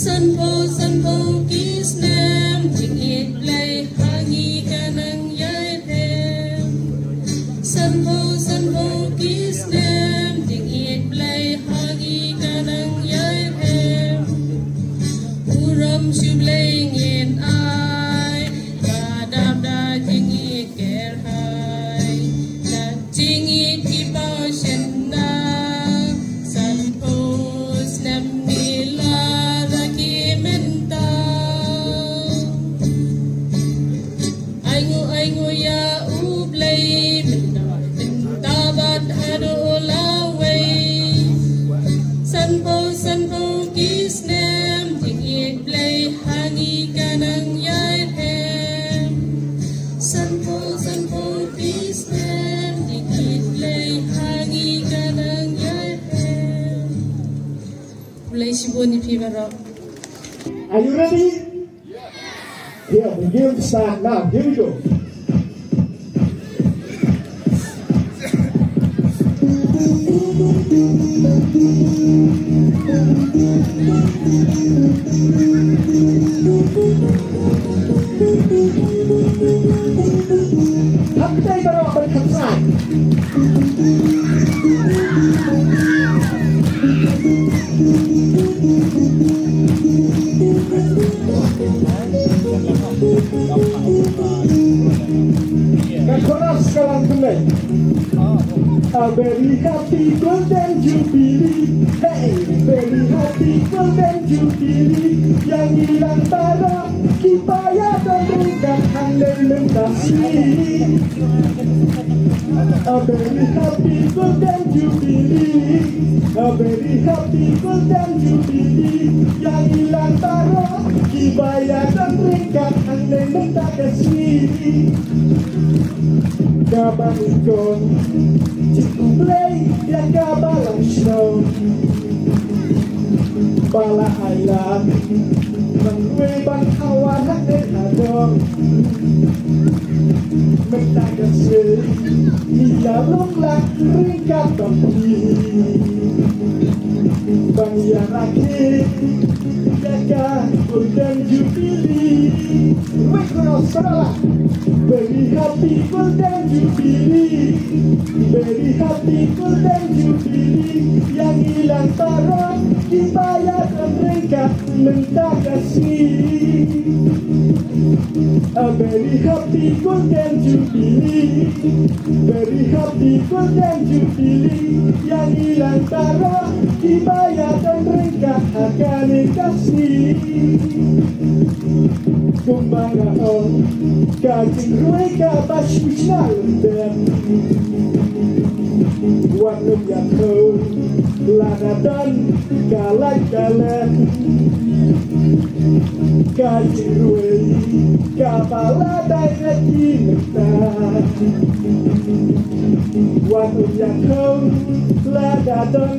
Sanphew, sanphew ki snem jingïeit Blei ha ngi ka nang ïai them. Sanphew, sanphew ki snem jingïeit Blei ha ngi ka nang ïai them. Burom sha U Blei ngin ai, ba dap da jingïeit kyrhai. Ka jingïeit ki paw shynna, sanphew snem ngi la da ki mynta. Ainguh, ainguh ïa U Blei, mynta, mynta bad haduh lawei. Sanphew, sanphew ki snem jingïeit Blei ha ngi ka nang ïai them. Sanphew, sanphew ki snem jingïeit Blei ha ngi ka nang ïai them. Khublei shibun ïa phi baroh. Are you ready? Yeah, the game start now. Here we go. Hap dei baroh ban khamsai. Ka chorus ka lang kumne. A very happy golden jubilee. Hey, very happy golden jubilee. Ïa ngi lang baroh kiba ïadon ryngkat hangne mynta sngi. A very happy golden jubilee. A very happy golden jubilee. Ïa ngi lang baroh kiba ïadon ryngkat hangne mynta ka sngi. Kaba nyngkong, jingkhublei ïa ka balang shnong ba la ai lad ban rwai ban hawa ha dei ha dong. Mynta ka sngi ngi ïa long lang ryngkat bad phi ban ïa rakhe ïa ka Golden Jubilee. Wait for us, Sarala. Very happy Golden Jubilee. Very happy Golden Jubilee. Ïa ngi lang baroh kiba ïadon ryngkat mynta ka sngi. A very happy Golden Jubilee. Very happy Golden Jubilee. Ïa ngi lang baroh kiba ïadon ryngkat ha kane ka sngi. Kumba nga ong, ka jingrwai kaba shu shnong lyndet. Wat nym ïathuh, lada don ka lait ka let. Ka jingrwai kaba la dei na ki mynta. Wat nym ïathuh lada don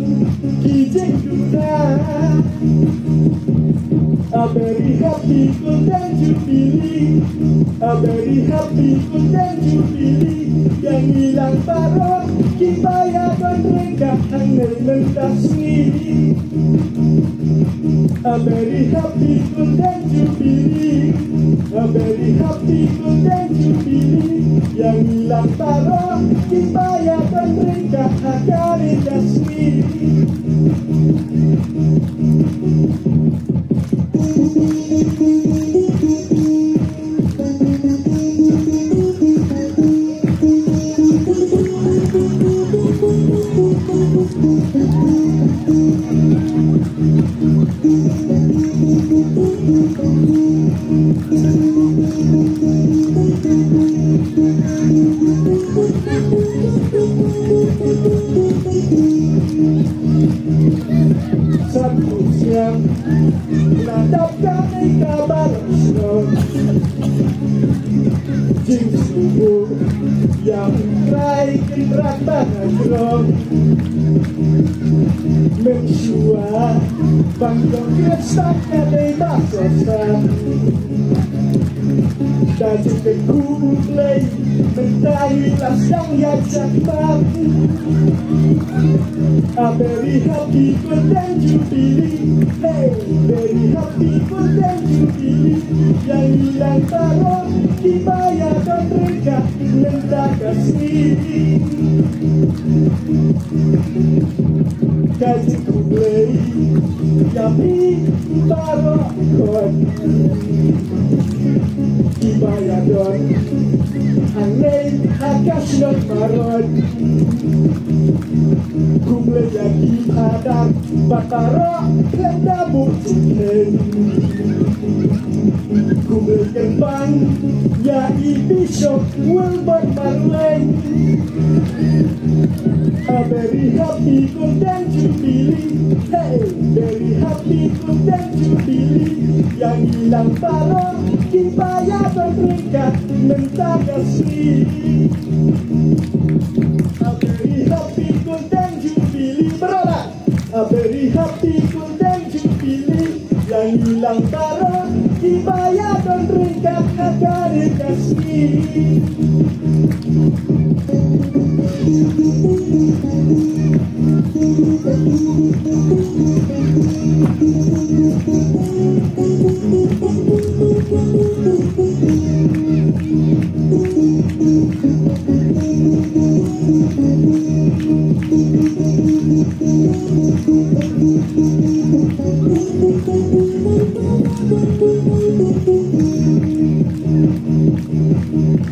ki jingduna. A very happy Golden Jubilee. A very happy Golden Jubilee. Ïa ngi lang baroh kiba ïadon ryngkat hangne mynta sngi. A very happy Golden Jubilee. A very happy Golden Jubilee. Ïa ngi lang baroh kiba ïadon ryngkat ha kane ka sngi. Sa phew snem la dap kane ka balang shnong. Jingsngewbha ïa U Trai Kynrad ba nga jrong. Mynshuwa ban ïoh Khristan ka dei ba sosah. Ka jingkyrkhu U Blei mynta ngi la sdang ïa jingmap. A very happy golden jubilee. Hey, very happy golden jubilee. Ïa ngi lang baroh kiba ïa don ryngkat mynta ka sngi. Ka jingkhublei ïa phi baroh khun kiba ïa don hangne ha ka shnong Marot. Khublei ïa ki phadar bad baroh khlem da buh jingkheiñ. Khublei kyrpang ïa i Bishop Wilbert Marleng. A very happy golden jubilee. Hey, very happy golden jubilee. Ïa ngi lang baroh kiba ïa don ryngkat mynta ka sngi. A very happy golden jubilee. Baroh lah. A very happy golden jubilee. Ïa ngi lang baroh kiba ïa don ryngkat ha kane ka sngi.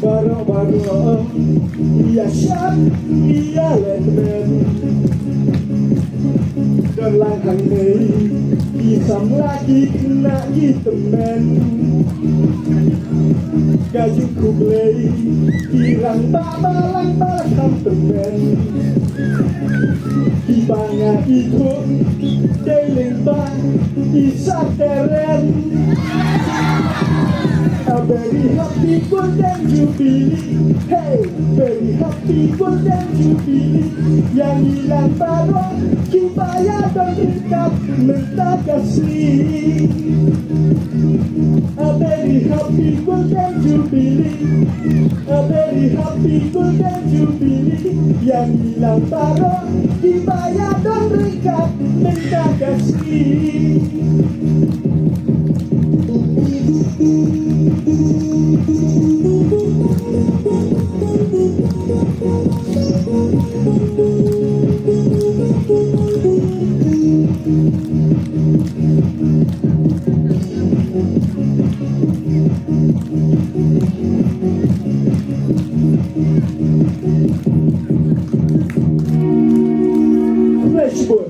Baroh baroh ïa shad ïa leh tymmen. Don lang hangne ki samla ki khynnah ki tymmen. Ka jingkhublei ki rangbah balang ba kham tymmen. Kiba nga ithuh dei lyngba i Sir Terence. A very happy golden jubilee. Hey, very happy golden jubilee. Ïa ngi lang baroh kiba ïa don ryngkat mynta ka sngi. A very happy golden jubilee. A very happy golden jubilee. Ïa ngi lang baroh kiba ïa don ryngkat mynta ka sngi. Khublei shibun.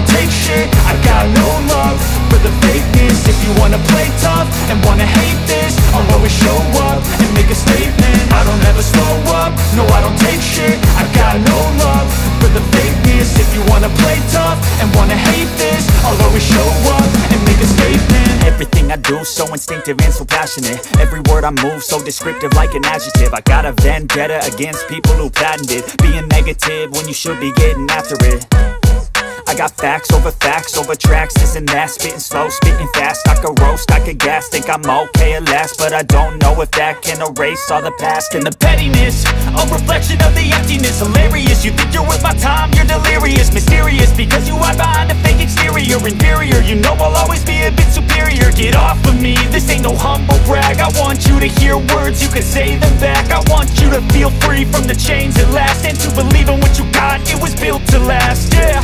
Take shit, I got no love for the fakeness. If you wanna play tough and wanna hate this, I'll always show up and make a statement. I don't ever slow up, no, I don't take shit. I got no love for the fakeness. If you wanna play tough and wanna hate this, I'll always show up and make a statement. Everything I do so instinctive and so passionate. Every word I move so descriptive like an adjective. I got a vendetta against people who patented being negative when you should be getting after it. I got facts over facts over tracks, this and that, spitting slow, spitting fast. I could roast, I could gas, think I'm okay at last, but I don't know if that can erase all the past and the pettiness. A reflection of the emptiness, hilarious. You think you're worth my time, you're delirious, mysterious, because you hide behind a fake exterior, inferior. You know I'll always be a bit superior. Get off of me, this ain't no humble brag. I want you to hear words, you can say them back. I want you to feel free from the chains at last, and to believe in what you got, it was built to last. Yeah.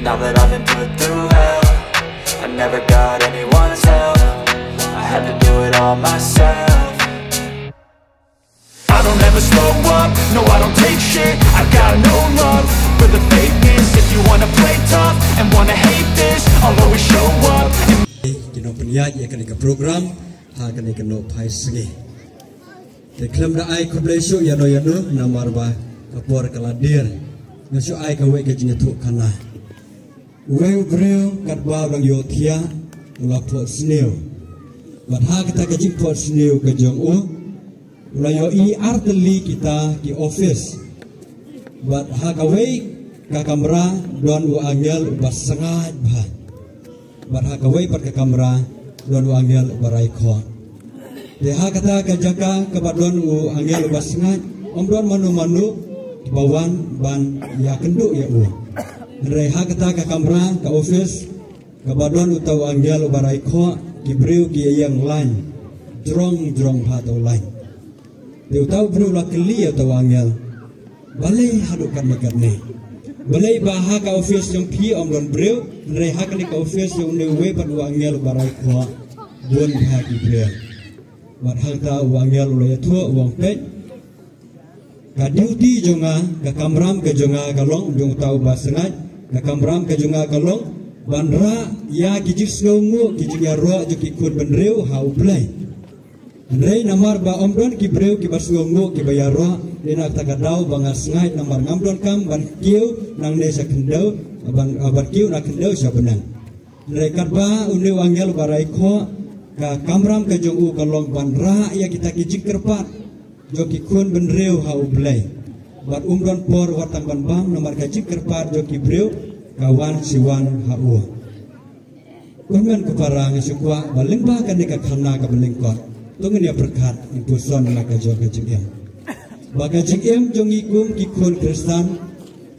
Now that I've been put through hell, I never got anyone's help. I had to do it all myself. I don't ever slow up, no, I don't take shit. I got no love for the fakeness. If you wanna play tough and wanna hate this, I'll always show up. And Ki nongpynïaid ïa kane ka program ha kane ka nohphai sngi. Te khlem da ai khublei shuh ïano ïano namar ba ka por ka la dier. Nga shu ai kawei ka jingïathuhkhana. Uwei u briew katba u dang ïohthiah u la phohsniew. Bad ha kata ka jingphohsniew ka jong u, u la ïohi artylli kita ki office. Bad ha kawei ka kamra don u angel uba sngaid bha. Bad ha kawei pat ka kamra don u angel uba rai khoh. Te ha kata ka jaka kaba don u angel uba sngaid, ym don mano mano ba wan ban ïakynduh ïa u. Hynrei ha kata ka kamra, ka office, kaba don uta u angel uba rai khoh, ki briew ki ïeng lain, jrong jrong ha uta u lain. Te uta u briew u la kylli ïa uta u angel, balei haduh katne katne? Balei ba ha ka office jong phi ym don briew, hynrei ha kane ka office jong une uwei pat u angel uba rai khoh bun bha ki briew? Bad hangta u angel u la ïathuh u ong, peit, ka duty jong nga, ka kamram ka jong nga ka long, jong uta uba sngaid, ka kamram ka jong nga ka long ban rah ïa ki jingsngewnguh, ki jingïaroh jong ki khun bynriew ha U Blei. Hynrei namar ba ym don ki briew kiba sngewnguh, kiba ïaroh, dei na kata ka daw ba nga sngaid, namar ngam donkam ban kiew nangne sha khyndew, ban, ban kiew na khyndew sha bneng. Hynrei katba une u angel uba rai khoh, ka kamram ka jong u ka long ban rah ïa kita ki jingkyrpad jong ki khun bynriew ha U Blei. Bad um don por wat tang ban bam, namar ka jingkyrpad jong ki briew ka wan shi wan ha u. Kynmaw ko para, nga sngewkwah ba lyngba kane ka khana kaba lyngkot, to ngin ïa pyrkhat, ngin puson na ka jong ka jingim. Ba ka jingim jong ngi kum ki khun Khristan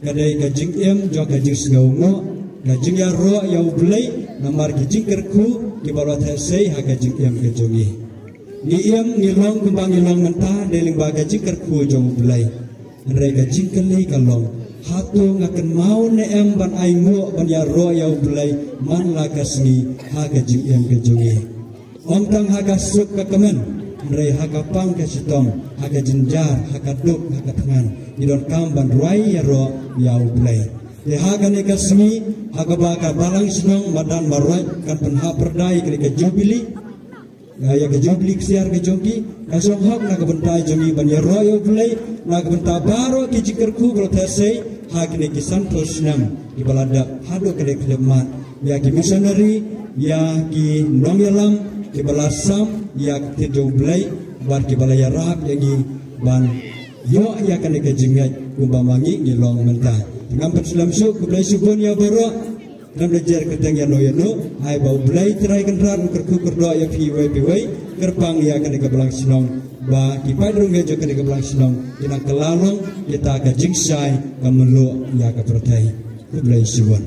ka dei ka jingim jong ka jingsngewnguh, ka jingïaroh ïa U Blei namar ki jingkyrkhu kiba la theh sei ha ka jingim ka jong ngi. Ngi im, ngi long kumba ngi long mynta dei lyngba ka jingkyrkhu jong U Blei. Hynrei ka jingkylli ka long, hato nga kynmaw ne em ban ainguh ban ïaroh ïa U Blei man la ka sngi ha ka jingim ka jong ngi? Ym tang ha ka suk ka kmen, hynrei ha ka pang ka shitom, ha ka jynjar, ha ka duk, ha ka thngan, ngi donkam ban rwai ïaroh ïa U Blei. Te ha kane ka sngi, ha kaba ka balang shnong madan Marwat kan pynhap pyrda ïa kane ka jubili, ïa ka jubili ksiar ka jong ki, ka shong hok na ka bynta jong ngi ban ïaroh ïa U Blei na ka bynta baroh ki jingkyrkhu ba la theh sei ha kine ki sanphew snem kiba la dep haduh kane ka khyllipmat, ïa ki missionary, ïa ki nongïalam kiba la sam ïa ka ktien jong U Blei bad kiba la ïarap ïa ngi ban ïoh ïa kane ka jingngeit kumba ma ngi ngi long mynta. Te ngam pynslem shuh, khublei shibun ïa baroh. Ngam da jer kyrteng ïano ïano, ai ba U Blei Trai Kynrad un kyrkhu kyrdoh ïa phi iwei pa iwei, kyrpang ïa kane ka balang shnong, ba ki paidbah jong kane ka balang shnong kin nang kylla long kita ka jingshai ka mluh ïa ka pyrthei. Khublei shibun.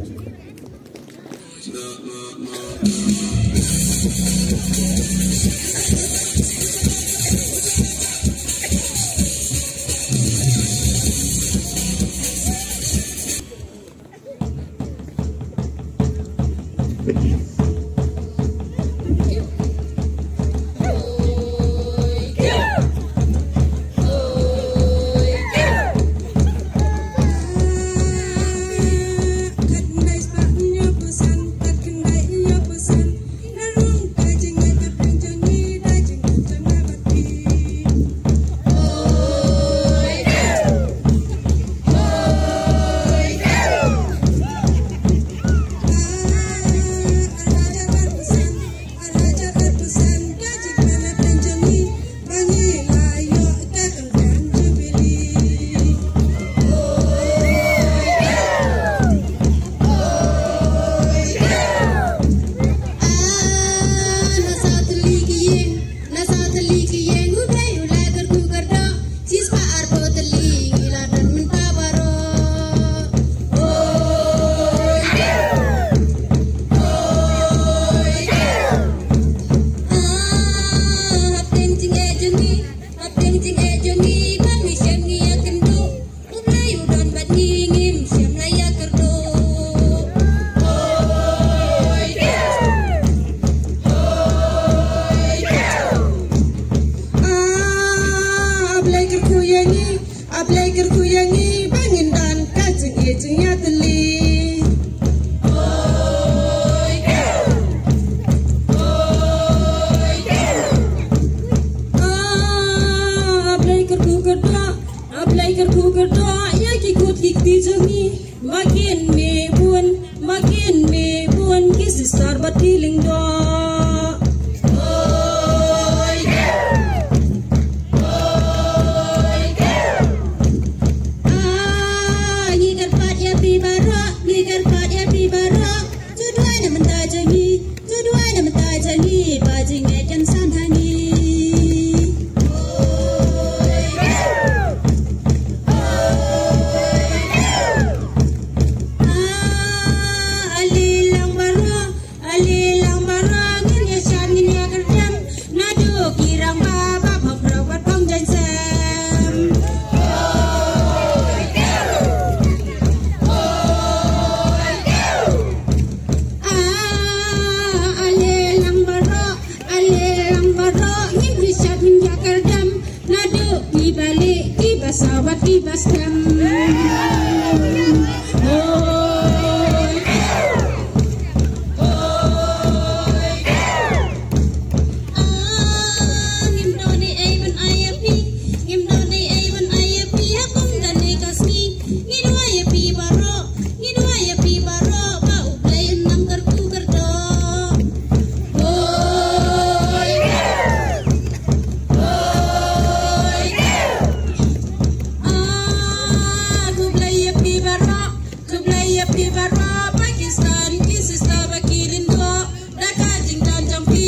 Khublei ïa phi baroh, khublei ïa phi baroh, Pakistan ki sister ba ki lyngdoh. Da ka jingdon jong phi,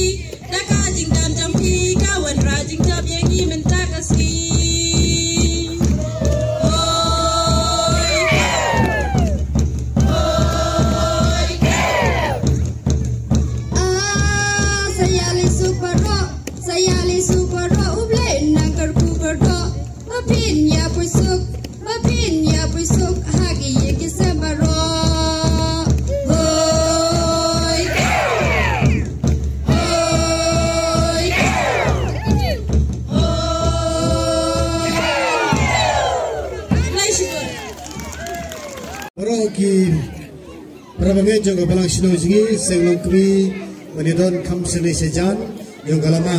da ka jingdon jong phi, ka wanrah jingjop ïa ngi mynta ka sngi. Hoi, hoi. Ah, sa ïaleh suk baroh, sa ïaleh suk baroh, U Blei un nang kyrkhu kyrdoh. Ba phin ïa poi suk, ba phin ïa poi suk ha ki ïing ki sem baroh. Hoi, hoi, hoi. Baroh ki para bangeit jong ka balang shnong jong ngi, seng longkmie, ban ïadon kham shane shajan jong ka lama.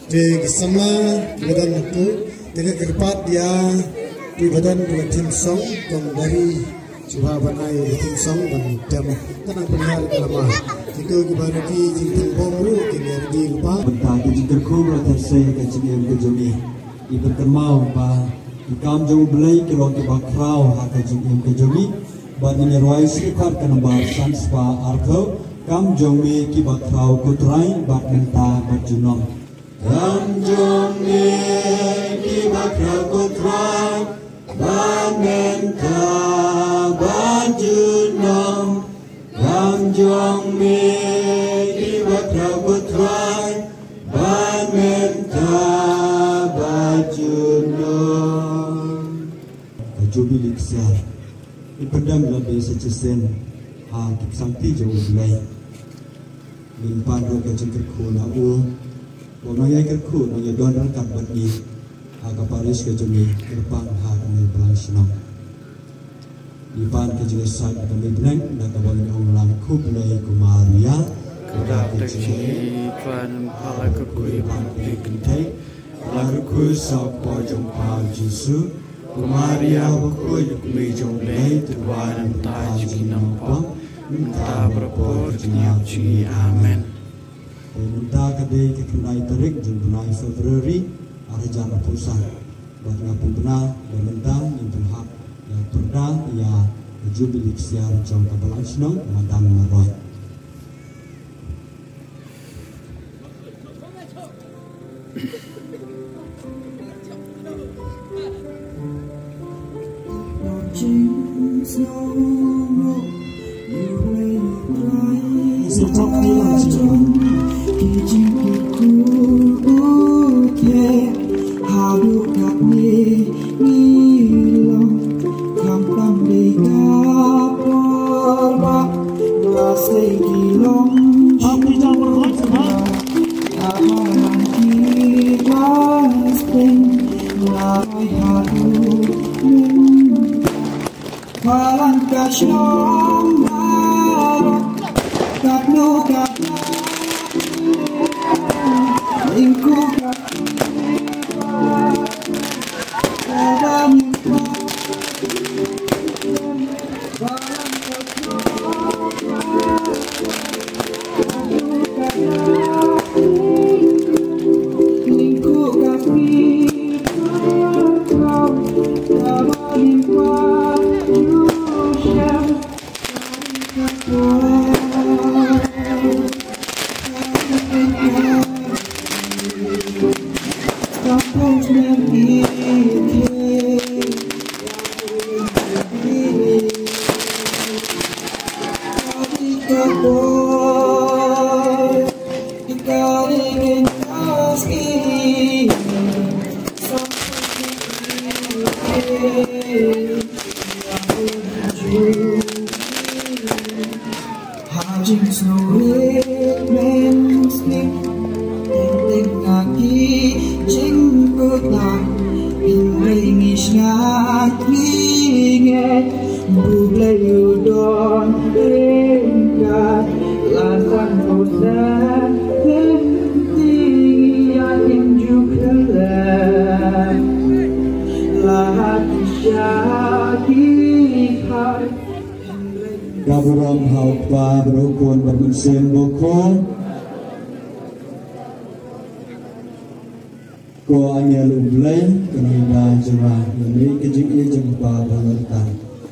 Te ki samla kiba don hato, te nga kyrpad ïa kiba don ka theme song, Kong Dari, shuwa ban ai ka theme song ban tem. Ka nang pynhiar ka lama. Kito kiba ready jingpynbom ruh kin ïa ready lypa. Bynta ki jingkyrkhu ba la tharsei ka jingim ka jong ngi. Ngi pynkynmaw ba ki kam jong U Blei ki long kiba khraw ha ka jingim ka jong ngi. Bad ngin ïa rwai sha ka khot ka nambar san spah arphew. Kam jong me kiba khraw ko Trai bad mynta bad junom. Kam jong me kiba khraw ko Trai bad mynta bad junom. Kam jong me kiba khraw ko Trai bad mynta bad junom. Ka Jubili Ksiar. Ngi pyndem lade sa shisien ha ki psalm jong U Blei. Ngin pan ruh ka jingkyrkhu na u. Ba nang ïai kyrkhu, nang ïai don ryngkat bad ngi ha ka parish ka jong ngi, kyrpang ha kane ka balang shnong. Ngi pan ka jingïasaid na ka mei bneng da kaba ngin ong lang: Khublei ko Maria. Kyrpad ïa ngi, Trai u don bha ïa phi ha ki khynnah baroh. La kyrkhu ïa u kpa jong pha u Jisu. Ko Maria bakhuid, ko mei jong U Blei, to duwai na ka bynta jong ngi ki nongpop, mynta bad ha ka por jingïap jong ngi. Amen. Te mynta ka dei ka khyndai tarik jong u bnai February, ar hajar arphew san. Bad nga pynbna ba mynta ngin pynhap ïa ka pyrda ïa ka Jubili Ksiar jong ka balang shnong Madan Marwat. U Blei u don ryngkat la san phew san lynti ïa ki jukhlem la ha ki sha ki khar. Ka burom ha U Kpa bad U Khun bad U Mynsiem Bakhuid. Ko angel U Blei, kane ka jingïalang ïa ka jingïeit jong U Kpa Balyngkot.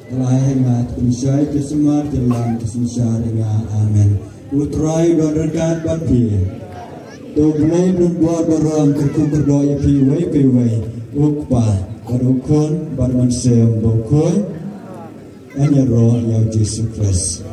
Ka la ai ha nga, te pynshai, te sumar, te lam, te synshar ïa nga. Amen. U Trai u don ryngkat bad phi. To U Blei u don bor baroh, kyrkhu kyrdoh ïa phi uwei pa uwei. U Kpa bad U Khun bad U Mynsiem Bakhuid. Ngan ïaroh ïa U Jisu Khrist.